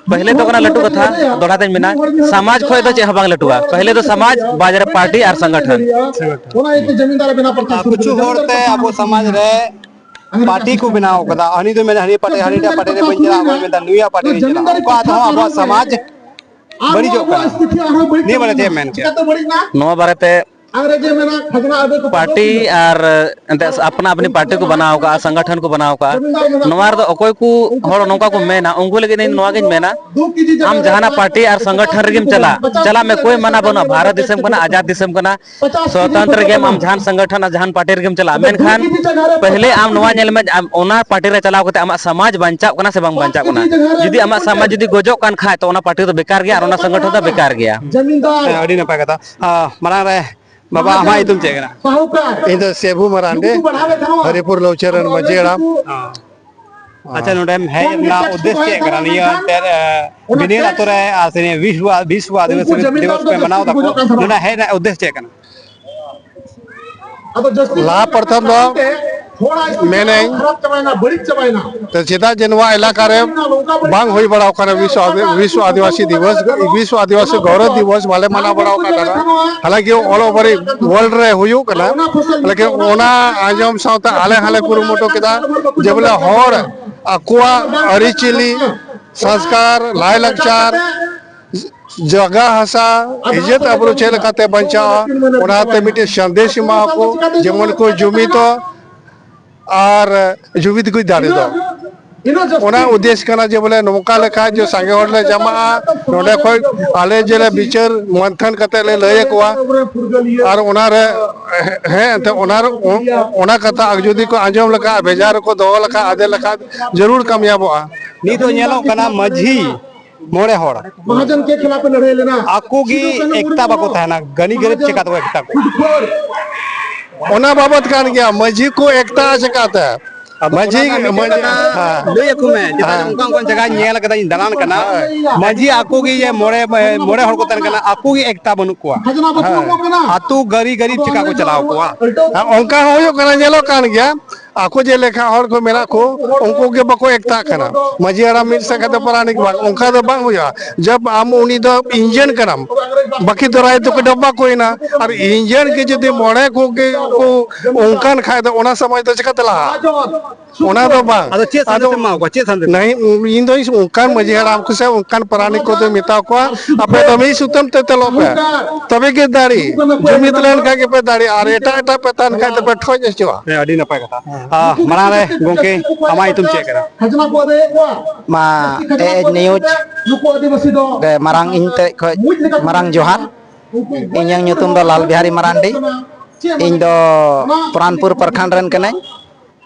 ᱯᱟᱹᱦᱤᱞᱮ ᱫᱚ ᱠᱟᱱᱟ ᱞᱟᱹᱴᱩ ᱠᱟᱛᱷᱟ, ᱫᱚᱦᱲᱟ ᱛᱮᱧ ᱢᱮᱱᱟ, ᱥᱚᱢᱟᱡᱽ ᱠᱷᱚᱡ ᱫᱚ ᱪᱮᱫ ᱦᱚᱸ ᱵᱟᱝ ᱞᱟᱹᱴᱩᱣᱟ᱾ ᱯᱟᱹᱦᱤᱞᱮ ᱫᱚ ᱥᱚᱢᱟᱡᱽ, ᱵᱟᱫᱽ ᱨᱮ ᱯᱟᱨᱴᱤ ᱟᱨ ᱥᱚᱝᱜᱚᱴᱷᱚᱱ᱾ ᱟᱨ ᱠᱤᱪᱷᱩ ᱦᱚᱲ ᱛᱮ ᱟᱵᱚ ᱥᱚᱢᱟᱡᱽ ᱨᱮ ᱯᱟᱨᱴᱤ ᱠᱚ ᱵᱮᱱᱟᱣ ᱠᱟᱫᱟ, ᱦᱟᱹᱱᱤ ᱫᱚ ᱢᱮᱱᱟ ᱦᱟᱹᱱᱤ ᱯᱟᱨᱴᱤ, ᱦᱟᱹᱱᱤᱴᱟᱜ ᱯᱟᱨᱴᱤ ᱨᱮ ᱵᱟᱹᱧ ᱪᱟᱞᱟᱜᱼᱟ, ᱚᱠᱚᱭ ᱢᱮᱱᱫᱟ ᱱᱩᱭᱟᱜ ᱯᱟᱨᱴᱤ ᱨᱮᱧ ᱪᱟᱞᱟᱜᱼᱟ᱾ ᱚᱱᱠᱟ ᱛᱮᱦᱚᱸ ᱟᱵᱚᱣᱟᱜ ᱥᱚᱢᱟᱡᱽ ᱵᱟᱹᱲᱤᱡᱚᱜ ᱠᱟᱱᱟ᱾ ᱱᱤᱭᱟᱹ ᱵᱟᱨᱮ ᱪᱮᱫ ᱮᱢ ᱢᱮᱱ ᱠᱮᱭᱟ? ᱱᱚᱣᱟ ᱵᱟᱨᱮᱛᱮ ᱯᱟᱨᱴᱤ ᱟᱨ ᱮᱱᱛᱮ ᱟᱯᱱᱟ ᱟᱯᱱᱤ ᱯᱟᱨᱴᱤ ᱠᱚ ᱵᱮᱱᱟᱣ ᱠᱟᱜᱼᱟ, ᱥᱚᱝᱜᱚᱴᱷᱚᱱ ᱠᱚ ᱵᱮᱱᱟᱣ ᱠᱟᱜᱼᱟ᱾ ᱱᱚᱣᱟ ᱨᱮᱫᱚ ᱚᱠᱚᱭ ᱠᱚ ᱦᱚᱲ ᱱᱚᱝᱠᱟ ᱠᱚ ᱢᱮᱱᱟ, ᱩᱱᱠᱩ ᱞᱟᱹᱜᱤᱫ ᱤᱧ ᱱᱚᱣᱟ ᱜᱤᱧ ᱢᱮᱱᱟ, ᱟᱢ ᱡᱟᱦᱟᱱᱟᱜ ᱯᱟᱨᱴᱤ ᱟᱨ ᱥᱚᱝᱜᱚᱴᱷᱚᱱ ᱨᱮᱜᱮᱢ ᱪᱟᱞᱟᱜ, ᱪᱟᱞᱟᱜ ᱢᱮ, ᱠᱳᱭ ᱢᱟᱱᱟ ᱵᱟᱹᱱᱩᱜᱼᱟ᱾ ᱵᱷᱟᱨᱚᱛ ᱫᱤᱥᱚᱢ ᱠᱟᱱᱟ, ᱟᱡᱟᱫ ᱫᱤᱥᱚᱢ ᱠᱟᱱᱟ, ᱥᱚᱛᱚᱱᱛᱨᱚ ᱜᱮᱭᱟᱢ ᱟᱢ ᱡᱟᱦᱟᱱ ᱥᱚᱝᱜᱚᱴᱷᱚᱱ ᱟᱨ ᱡᱟᱦᱟᱱ ᱯᱟᱨᱴᱤ ᱨᱮᱜᱮᱢ ᱪᱟᱞᱟᱜᱼᱟ᱾ ᱢᱮᱱᱠᱷᱟᱱ ᱯᱟᱹᱦᱞᱮ ᱟᱢ ᱱᱚᱣᱟ ᱧᱮᱞ ᱢᱮ, ᱟᱢ ᱚᱱᱟ ᱯᱟᱨᱴᱤ ᱨᱮ ᱪᱟᱞᱟᱣ ᱠᱟᱛᱮ ᱟᱢᱟᱜ ᱥᱚᱢᱟᱡᱽ ᱵᱟᱧᱪᱟᱜ ᱠᱟᱱᱟ ᱥᱮ ᱵᱟᱝ ᱵᱟᱧᱪᱟᱜ ᱠᱟᱱᱟ᱾ ᱡᱩᱫᱤ ᱟᱢᱟᱜ ᱥᱚᱢᱟᱡᱽ ᱡᱩᱫᱤ ᱜᱚᱡᱚᱜ ᱠᱟᱱ ᱠᱷᱟᱡ, ᱛᱚ ᱚᱱᱟ ᱯᱟᱨᱴᱤ ᱫᱚ ᱵᱮᱠᱟᱨ ᱜᱮᱭᱟ ᱟᱨ ᱚᱱᱟ ᱥᱚᱝᱜᱚᱴᱷᱚᱱ ᱫᱚ ᱵᱮᱠᱟᱨ ᱜᱮᱭᱟ᱾ ᱦᱮᱸ, ᱟᱹᱰᱤ ᱱᱟᱯᱟᱭ ᱠᱟᱛᱷᱟ᱾ ᱟᱸ, ᱢᱟᱲᱟᱝ ᱨᱮ ᱵᱟᱵᱟ, ᱟᱢᱟᱜ ᱧᱩᱛᱩᱢ ᱪᱮᱫ ᱠᱟᱱᱟ? ᱤᱧ ᱫᱚ ᱥᱮᱵᱷᱩ ᱢᱟᱨᱟᱱᱰᱤ, ᱦᱚᱨᱤᱯᱩᱨ ᱞᱚᱣᱪᱟᱹᱨ ᱨᱮᱱ ᱢᱟᱹᱡᱷᱤ ᱦᱟᱲᱟᱢ᱾ ᱚ᱾ ᱟᱪᱪᱷᱟ, ᱱᱚᱰᱮᱢ ᱦᱮᱡ ᱨᱮᱱᱟᱜ ᱩᱫᱽᱫᱮᱥ ᱪᱮᱫ ᱠᱟᱱᱟ? ᱱᱤᱭᱟᱹ ᱮᱱᱛᱮᱫ, ᱮ, ᱵᱤᱱᱤᱰ ᱟᱛᱳ ᱨᱮ, ᱟᱨ ᱥᱮ ᱱᱤᱭᱟᱹ ᱵᱤᱥᱣᱚ, ᱵᱤᱥᱣᱚ ᱟᱹᱫᱤᱵᱟᱹᱥᱤ ᱫᱤᱵᱚᱥ ᱯᱮ ᱢᱟᱱᱟᱣ ᱫᱟᱠᱚ, ᱱᱚᱰᱮ ᱦᱮᱡ ᱨᱮᱱᱟᱜ ᱩᱫᱽᱫᱮᱥ ᱪᱮᱫ ᱠᱟᱱᱟ? ᱞᱟᱦᱟ ᱯᱨᱚᱛᱷᱚᱢ ᱫᱚ ᱢᱮᱱᱟᱹᱧ, ᱛᱚ ᱪᱮᱫᱟᱜ ᱡᱮ ᱱᱚᱣᱟ ᱮᱞᱟᱠᱟ ᱨᱮ ᱵᱟᱝ ᱦᱩᱭ ᱵᱟᱲᱟᱣ ᱠᱟᱱᱟ ᱵᱤᱥᱣᱚ ᱟᱫᱤ-, ᱵᱤᱥᱣᱚ ᱟᱹᱫᱤᱵᱟᱹᱥᱤ ᱫᱤᱵᱚᱥ, ᱵᱤᱥᱣᱚ ᱟᱹᱫᱤᱵᱟᱹᱥᱤ ᱜᱚᱣᱨᱚᱵ ᱫᱤᱵᱚᱥ ᱵᱟᱞᱮ ᱢᱟᱱᱟᱣ ᱵᱟᱲᱟᱣ ᱠᱟᱱ ᱛᱟᱦᱮᱱᱟ᱾ ᱦᱟᱞᱟᱝᱠᱤ all over world ᱨᱮ ᱦᱩᱭᱩᱜ ᱠᱟᱱᱟ, ᱞᱮᱠᱤᱱ ᱚᱱᱟ ᱟᱸᱡᱚᱢ ᱥᱟᱶᱛᱮ ᱟᱞᱮ ᱦᱚᱸᱞᱮ ᱠᱩᱨᱩᱢᱩᱴᱩ ᱠᱮᱫᱟ ᱡᱮ ᱵᱚᱞᱮ ᱦᱚᱲ ᱟᱠᱚᱣᱟᱜ ᱟᱹᱨᱤᱪᱟᱹᱞᱤ, ᱥᱚᱝᱥᱠᱟᱨ, ᱞᱟᱭᱼᱞᱟᱠᱪᱟᱨ, ᱡᱟᱭᱜᱟ ᱦᱟᱥᱟ, ᱤᱡᱽᱡᱚᱛ ᱟᱵᱨᱩ ᱪᱮᱫ ᱞᱮᱠᱟᱛᱮ ᱵᱟᱧᱪᱟᱜᱼᱟ, ᱚᱱᱟᱛᱮ ᱢᱤᱫᱴᱮᱱ ᱥᱟᱸᱫᱮᱥ ᱮᱢᱟ ᱠᱚ, ᱡᱮᱢᱚᱱ ᱠᱚ ᱡᱩᱢᱤᱫᱚᱜ ᱟᱨ ᱡᱩᱢᱤᱫ ᱠᱚ ᱫᱟᱲᱮ ᱫᱚ᱾ ᱚᱱᱟ ᱩᱫᱽᱫᱮᱥ ᱠᱟᱱᱟ ᱡᱮ ᱵᱚᱞᱮ ᱱᱚᱝᱠᱟ ᱞᱮᱠᱷᱟᱱ ᱡᱮ ᱥᱟᱸᱜᱮ ᱦᱚᱲ ᱞᱮ ᱡᱟᱢᱟᱜᱼᱟ, ᱱᱚᱰᱮ ᱠᱷᱚᱡ ᱟᱞᱮ ᱡᱮᱞᱮ ᱵᱤᱪᱟᱹᱨ ᱢᱚᱱᱛᱷᱚᱱ ᱠᱟᱛᱮ ᱞᱮ ᱞᱟᱹᱭ ᱟᱠᱚᱣᱟ, ᱟᱨ ᱚᱱᱟᱨᱮ, ᱦᱮᱸ, ᱮᱱᱛᱮ ᱚᱱᱟ, ᱚᱱᱟ ᱠᱟᱛᱷᱟ ᱡᱩᱫᱤ ᱠᱚ ᱟᱸᱡᱚᱢ ᱞᱮᱠᱷᱟᱡ, ᱵᱷᱮᱡᱟ ᱨᱮᱠᱚ ᱫᱚᱦᱚ ᱞᱮᱠᱷᱟᱡ, ᱟᱫᱮᱨ ᱞᱮᱠᱷᱟᱡ, ᱡᱟᱹᱨᱩᱲ ᱠᱟᱢᱭᱟᱵᱚᱜᱼᱟ᱾ ᱱᱤᱛ ᱫᱚ ᱧᱮᱞᱚᱜ ᱠᱟᱱᱟ ᱢᱟᱹᱡᱷᱤ ᱢᱚᱬᱮ ᱦᱚᱲ ᱢᱟᱦᱟᱡᱚᱱ ᱠᱮ ᱠᱷᱤᱞᱟᱯ ᱞᱟᱹᱲᱦᱟᱹᱭ ᱞᱮᱱᱟ᱾ ᱟᱠᱚ ᱜᱮ ᱥᱤᱫᱩ ᱠᱟᱹᱱᱦᱩ ᱮᱠᱛᱟ ᱵᱟᱠᱚ ᱢᱩᱨᱢᱩ ᱛᱟᱦᱮᱱᱟ, ᱜᱟᱹᱱᱤ ᱜᱟᱹᱨᱤᱵ ᱢᱟᱦᱟᱡᱚᱱ ᱪᱮᱠᱟ ᱛᱮᱠᱚ ᱮᱠᱛᱟ ᱠᱚᱣᱟ? ᱚᱱᱟ ᱵᱟᱵᱚᱛ ᱠᱟᱱ ᱜᱮᱭᱟ, ᱢᱟᱹᱡᱷᱤ ᱠᱚ ᱮᱠᱛᱟ ᱪᱮᱠᱟᱛᱮ? ᱟᱫᱚ ᱢᱟᱹᱡᱷᱤ, ᱚᱱᱟ ᱢᱤᱫᱴᱮᱡ ᱢᱟᱹᱡᱷᱤ, ᱠᱟᱛᱷᱟ ᱦᱮᱸ᱾ ᱞᱟᱹᱭ ᱟᱠᱚ ᱢᱮ, ᱪᱮᱫᱟᱜ ᱦᱮᱸ᱾ ᱚᱱᱠᱟ ᱚᱱᱠᱟᱱ ᱡᱟᱭᱜᱟ ᱧᱮᱞ ᱠᱟᱫᱟᱧ, ᱫᱟᱬᱟᱱ ᱠᱟᱱᱟ, ᱦᱮᱸ᱾ ᱢᱟᱹᱡᱷᱤ ᱟᱠᱚ ᱜᱮ ᱡᱮ ᱢᱚᱬᱮ, ᱢᱚᱬᱮ ᱦᱚᱲ ᱠᱚ ᱛᱟᱦᱮᱱ ᱠᱟᱱᱟ, ᱟᱠᱚ ᱜᱮ ᱮᱠᱛᱟ ᱵᱟᱹᱱᱩᱜ ᱠᱚᱣᱟ᱾ ᱠᱷᱟᱡᱽᱱᱟ ᱵᱟᱹᱪᱩᱜ ᱦᱮᱸ᱾ ᱠᱟᱱᱟ᱾ ᱟᱛᱳ ᱜᱟᱹᱨᱤ ᱜᱟᱹᱨᱤᱵ ᱪᱮᱠᱟ ᱠᱚ ᱪᱟᱞᱟᱣ ᱠᱚᱣᱟ? ᱦᱮᱸ, ᱚᱱᱠᱟ ᱦᱚᱸ ᱦᱩᱭᱩᱜ ᱠᱟᱱᱟ, ᱧᱮᱞᱚᱜ ᱠᱟᱱ ᱜᱮᱭᱟ᱾ ᱟᱠᱚ ᱡᱮ ᱞᱮᱠᱷᱟ ᱦᱚᱲ ᱠᱚ ᱢᱮᱱᱟᱜ ᱠᱚ, ᱩᱱᱠᱩ ᱜᱮ ᱵᱟᱠᱚ ᱮᱠᱛᱟᱜ ᱠᱟᱱᱟ᱾ ᱢᱟᱹᱡᱷᱤ ᱦᱟᱲᱟᱢ ᱢᱤᱫ ᱥᱮᱫ ᱠᱟᱛᱮ ᱯᱟᱨᱟᱱᱤᱠ ᱵᱟᱝ, ᱚᱱᱠᱟ ᱫᱚ ᱵᱟᱝ ᱦᱩᱭᱩᱜᱼᱟ᱾ ᱡᱟᱵ ᱟᱢ ᱩᱱᱤ ᱫᱚ ᱤᱧᱡᱤᱱ ᱠᱟᱱᱟᱢ, ᱵᱟᱹᱠᱤ ᱫᱚ ᱨᱟᱭ ᱫᱚᱠᱚ ᱰᱟᱵᱵᱟ ᱠᱚ ᱮᱱᱟ᱾ ᱟᱨ ᱤᱧᱡᱤᱱ ᱜᱮ ᱡᱩᱫᱤ ᱢᱚᱬᱮ ᱠᱚᱜᱮ ᱠᱚ ᱚᱱᱠᱟᱱ ᱠᱷᱟᱡ ᱫᱚ ᱚᱱᱟ ᱥᱚᱢᱚᱭ ᱫᱚ ᱪᱤᱠᱟᱛᱮ ᱞᱟᱦᱟᱜᱼᱟ? ᱚᱱᱟ ᱫᱚ ᱵᱟᱝ᱾ ᱟᱫᱚ ᱪᱮᱫ ᱥᱟᱸᱫᱮᱥ ᱟᱫᱚ ᱮᱢ ᱮᱢᱟ ᱠᱚᱣᱟ? ᱪᱮᱫ ᱥᱟᱸᱫᱮᱥ? ᱱᱟᱦᱤ, ᱤᱧ ᱫᱚ ᱚᱱᱠᱟᱱ ᱢᱟᱹᱡᱷᱤ ᱦᱟᱲᱟᱢ ᱠᱚ ᱥᱮ ᱚᱱᱠᱟᱱ ᱯᱟᱨᱟᱱᱤᱠ ᱠᱚ ᱫᱚᱧ ᱢᱮᱛᱟ ᱠᱚᱣᱟ, ᱟᱯᱮ ᱫᱚ ᱢᱤᱫ ᱥᱩᱛᱟᱹᱢ ᱛᱮ ᱛᱮᱞᱚᱜ ᱯᱮ, ᱛᱚᱵᱮ ᱜᱮ ᱫᱟᱲᱮ᱾ ᱡᱩᱢᱤᱫ ᱞᱮᱱ ᱠᱷᱟᱡ ᱜᱮᱯᱮ ᱫᱟᱲᱮ, ᱟᱨ ᱮᱴᱟᱜ ᱮᱴᱟᱜ ᱯᱮ ᱛᱟᱦᱮᱱ ᱠᱷᱟᱡ ᱫᱚᱯᱮ ᱴᱷᱚᱡ ᱦᱚᱪᱚᱜᱼᱟ᱾ ᱦᱮᱸ, ᱟᱹᱰᱤ ᱱᱟᱯᱟᱭ ᱠᱟᱛᱷᱟ᱾ ᱦᱮᱸ᱾ ᱟᱨ ᱢᱟᱲᱟᱝ ᱨᱮ ᱜᱚᱢᱠᱮ, ᱟᱢᱟᱜ ᱧᱩᱛᱩᱢ ᱪᱮᱫ ᱠᱟᱱᱟ? ᱢᱟ ᱮ ᱮᱪ ᱱᱤᱭᱩᱡᱽ ᱨᱮ ᱢᱟᱨᱟᱝ ᱤᱧ ᱴᱷᱮᱡ ᱠᱷᱚᱡ ᱢᱟᱨᱟᱝ ᱡᱚᱦᱟᱨ᱾ ᱤᱧᱟᱹᱜ ᱧᱩᱛᱩᱢ ᱫᱚ ᱞᱟᱞ ᱵᱤᱦᱟᱨᱤ ᱢᱟᱨᱟᱱᱰᱤ᱾ ᱤᱧ ᱫᱚ ᱯᱩᱨᱟᱱᱯᱩᱨ ᱯᱨᱚᱠᱷᱚᱸᱰ ᱨᱮᱱ ᱠᱟᱹᱱᱟᱹᱧ,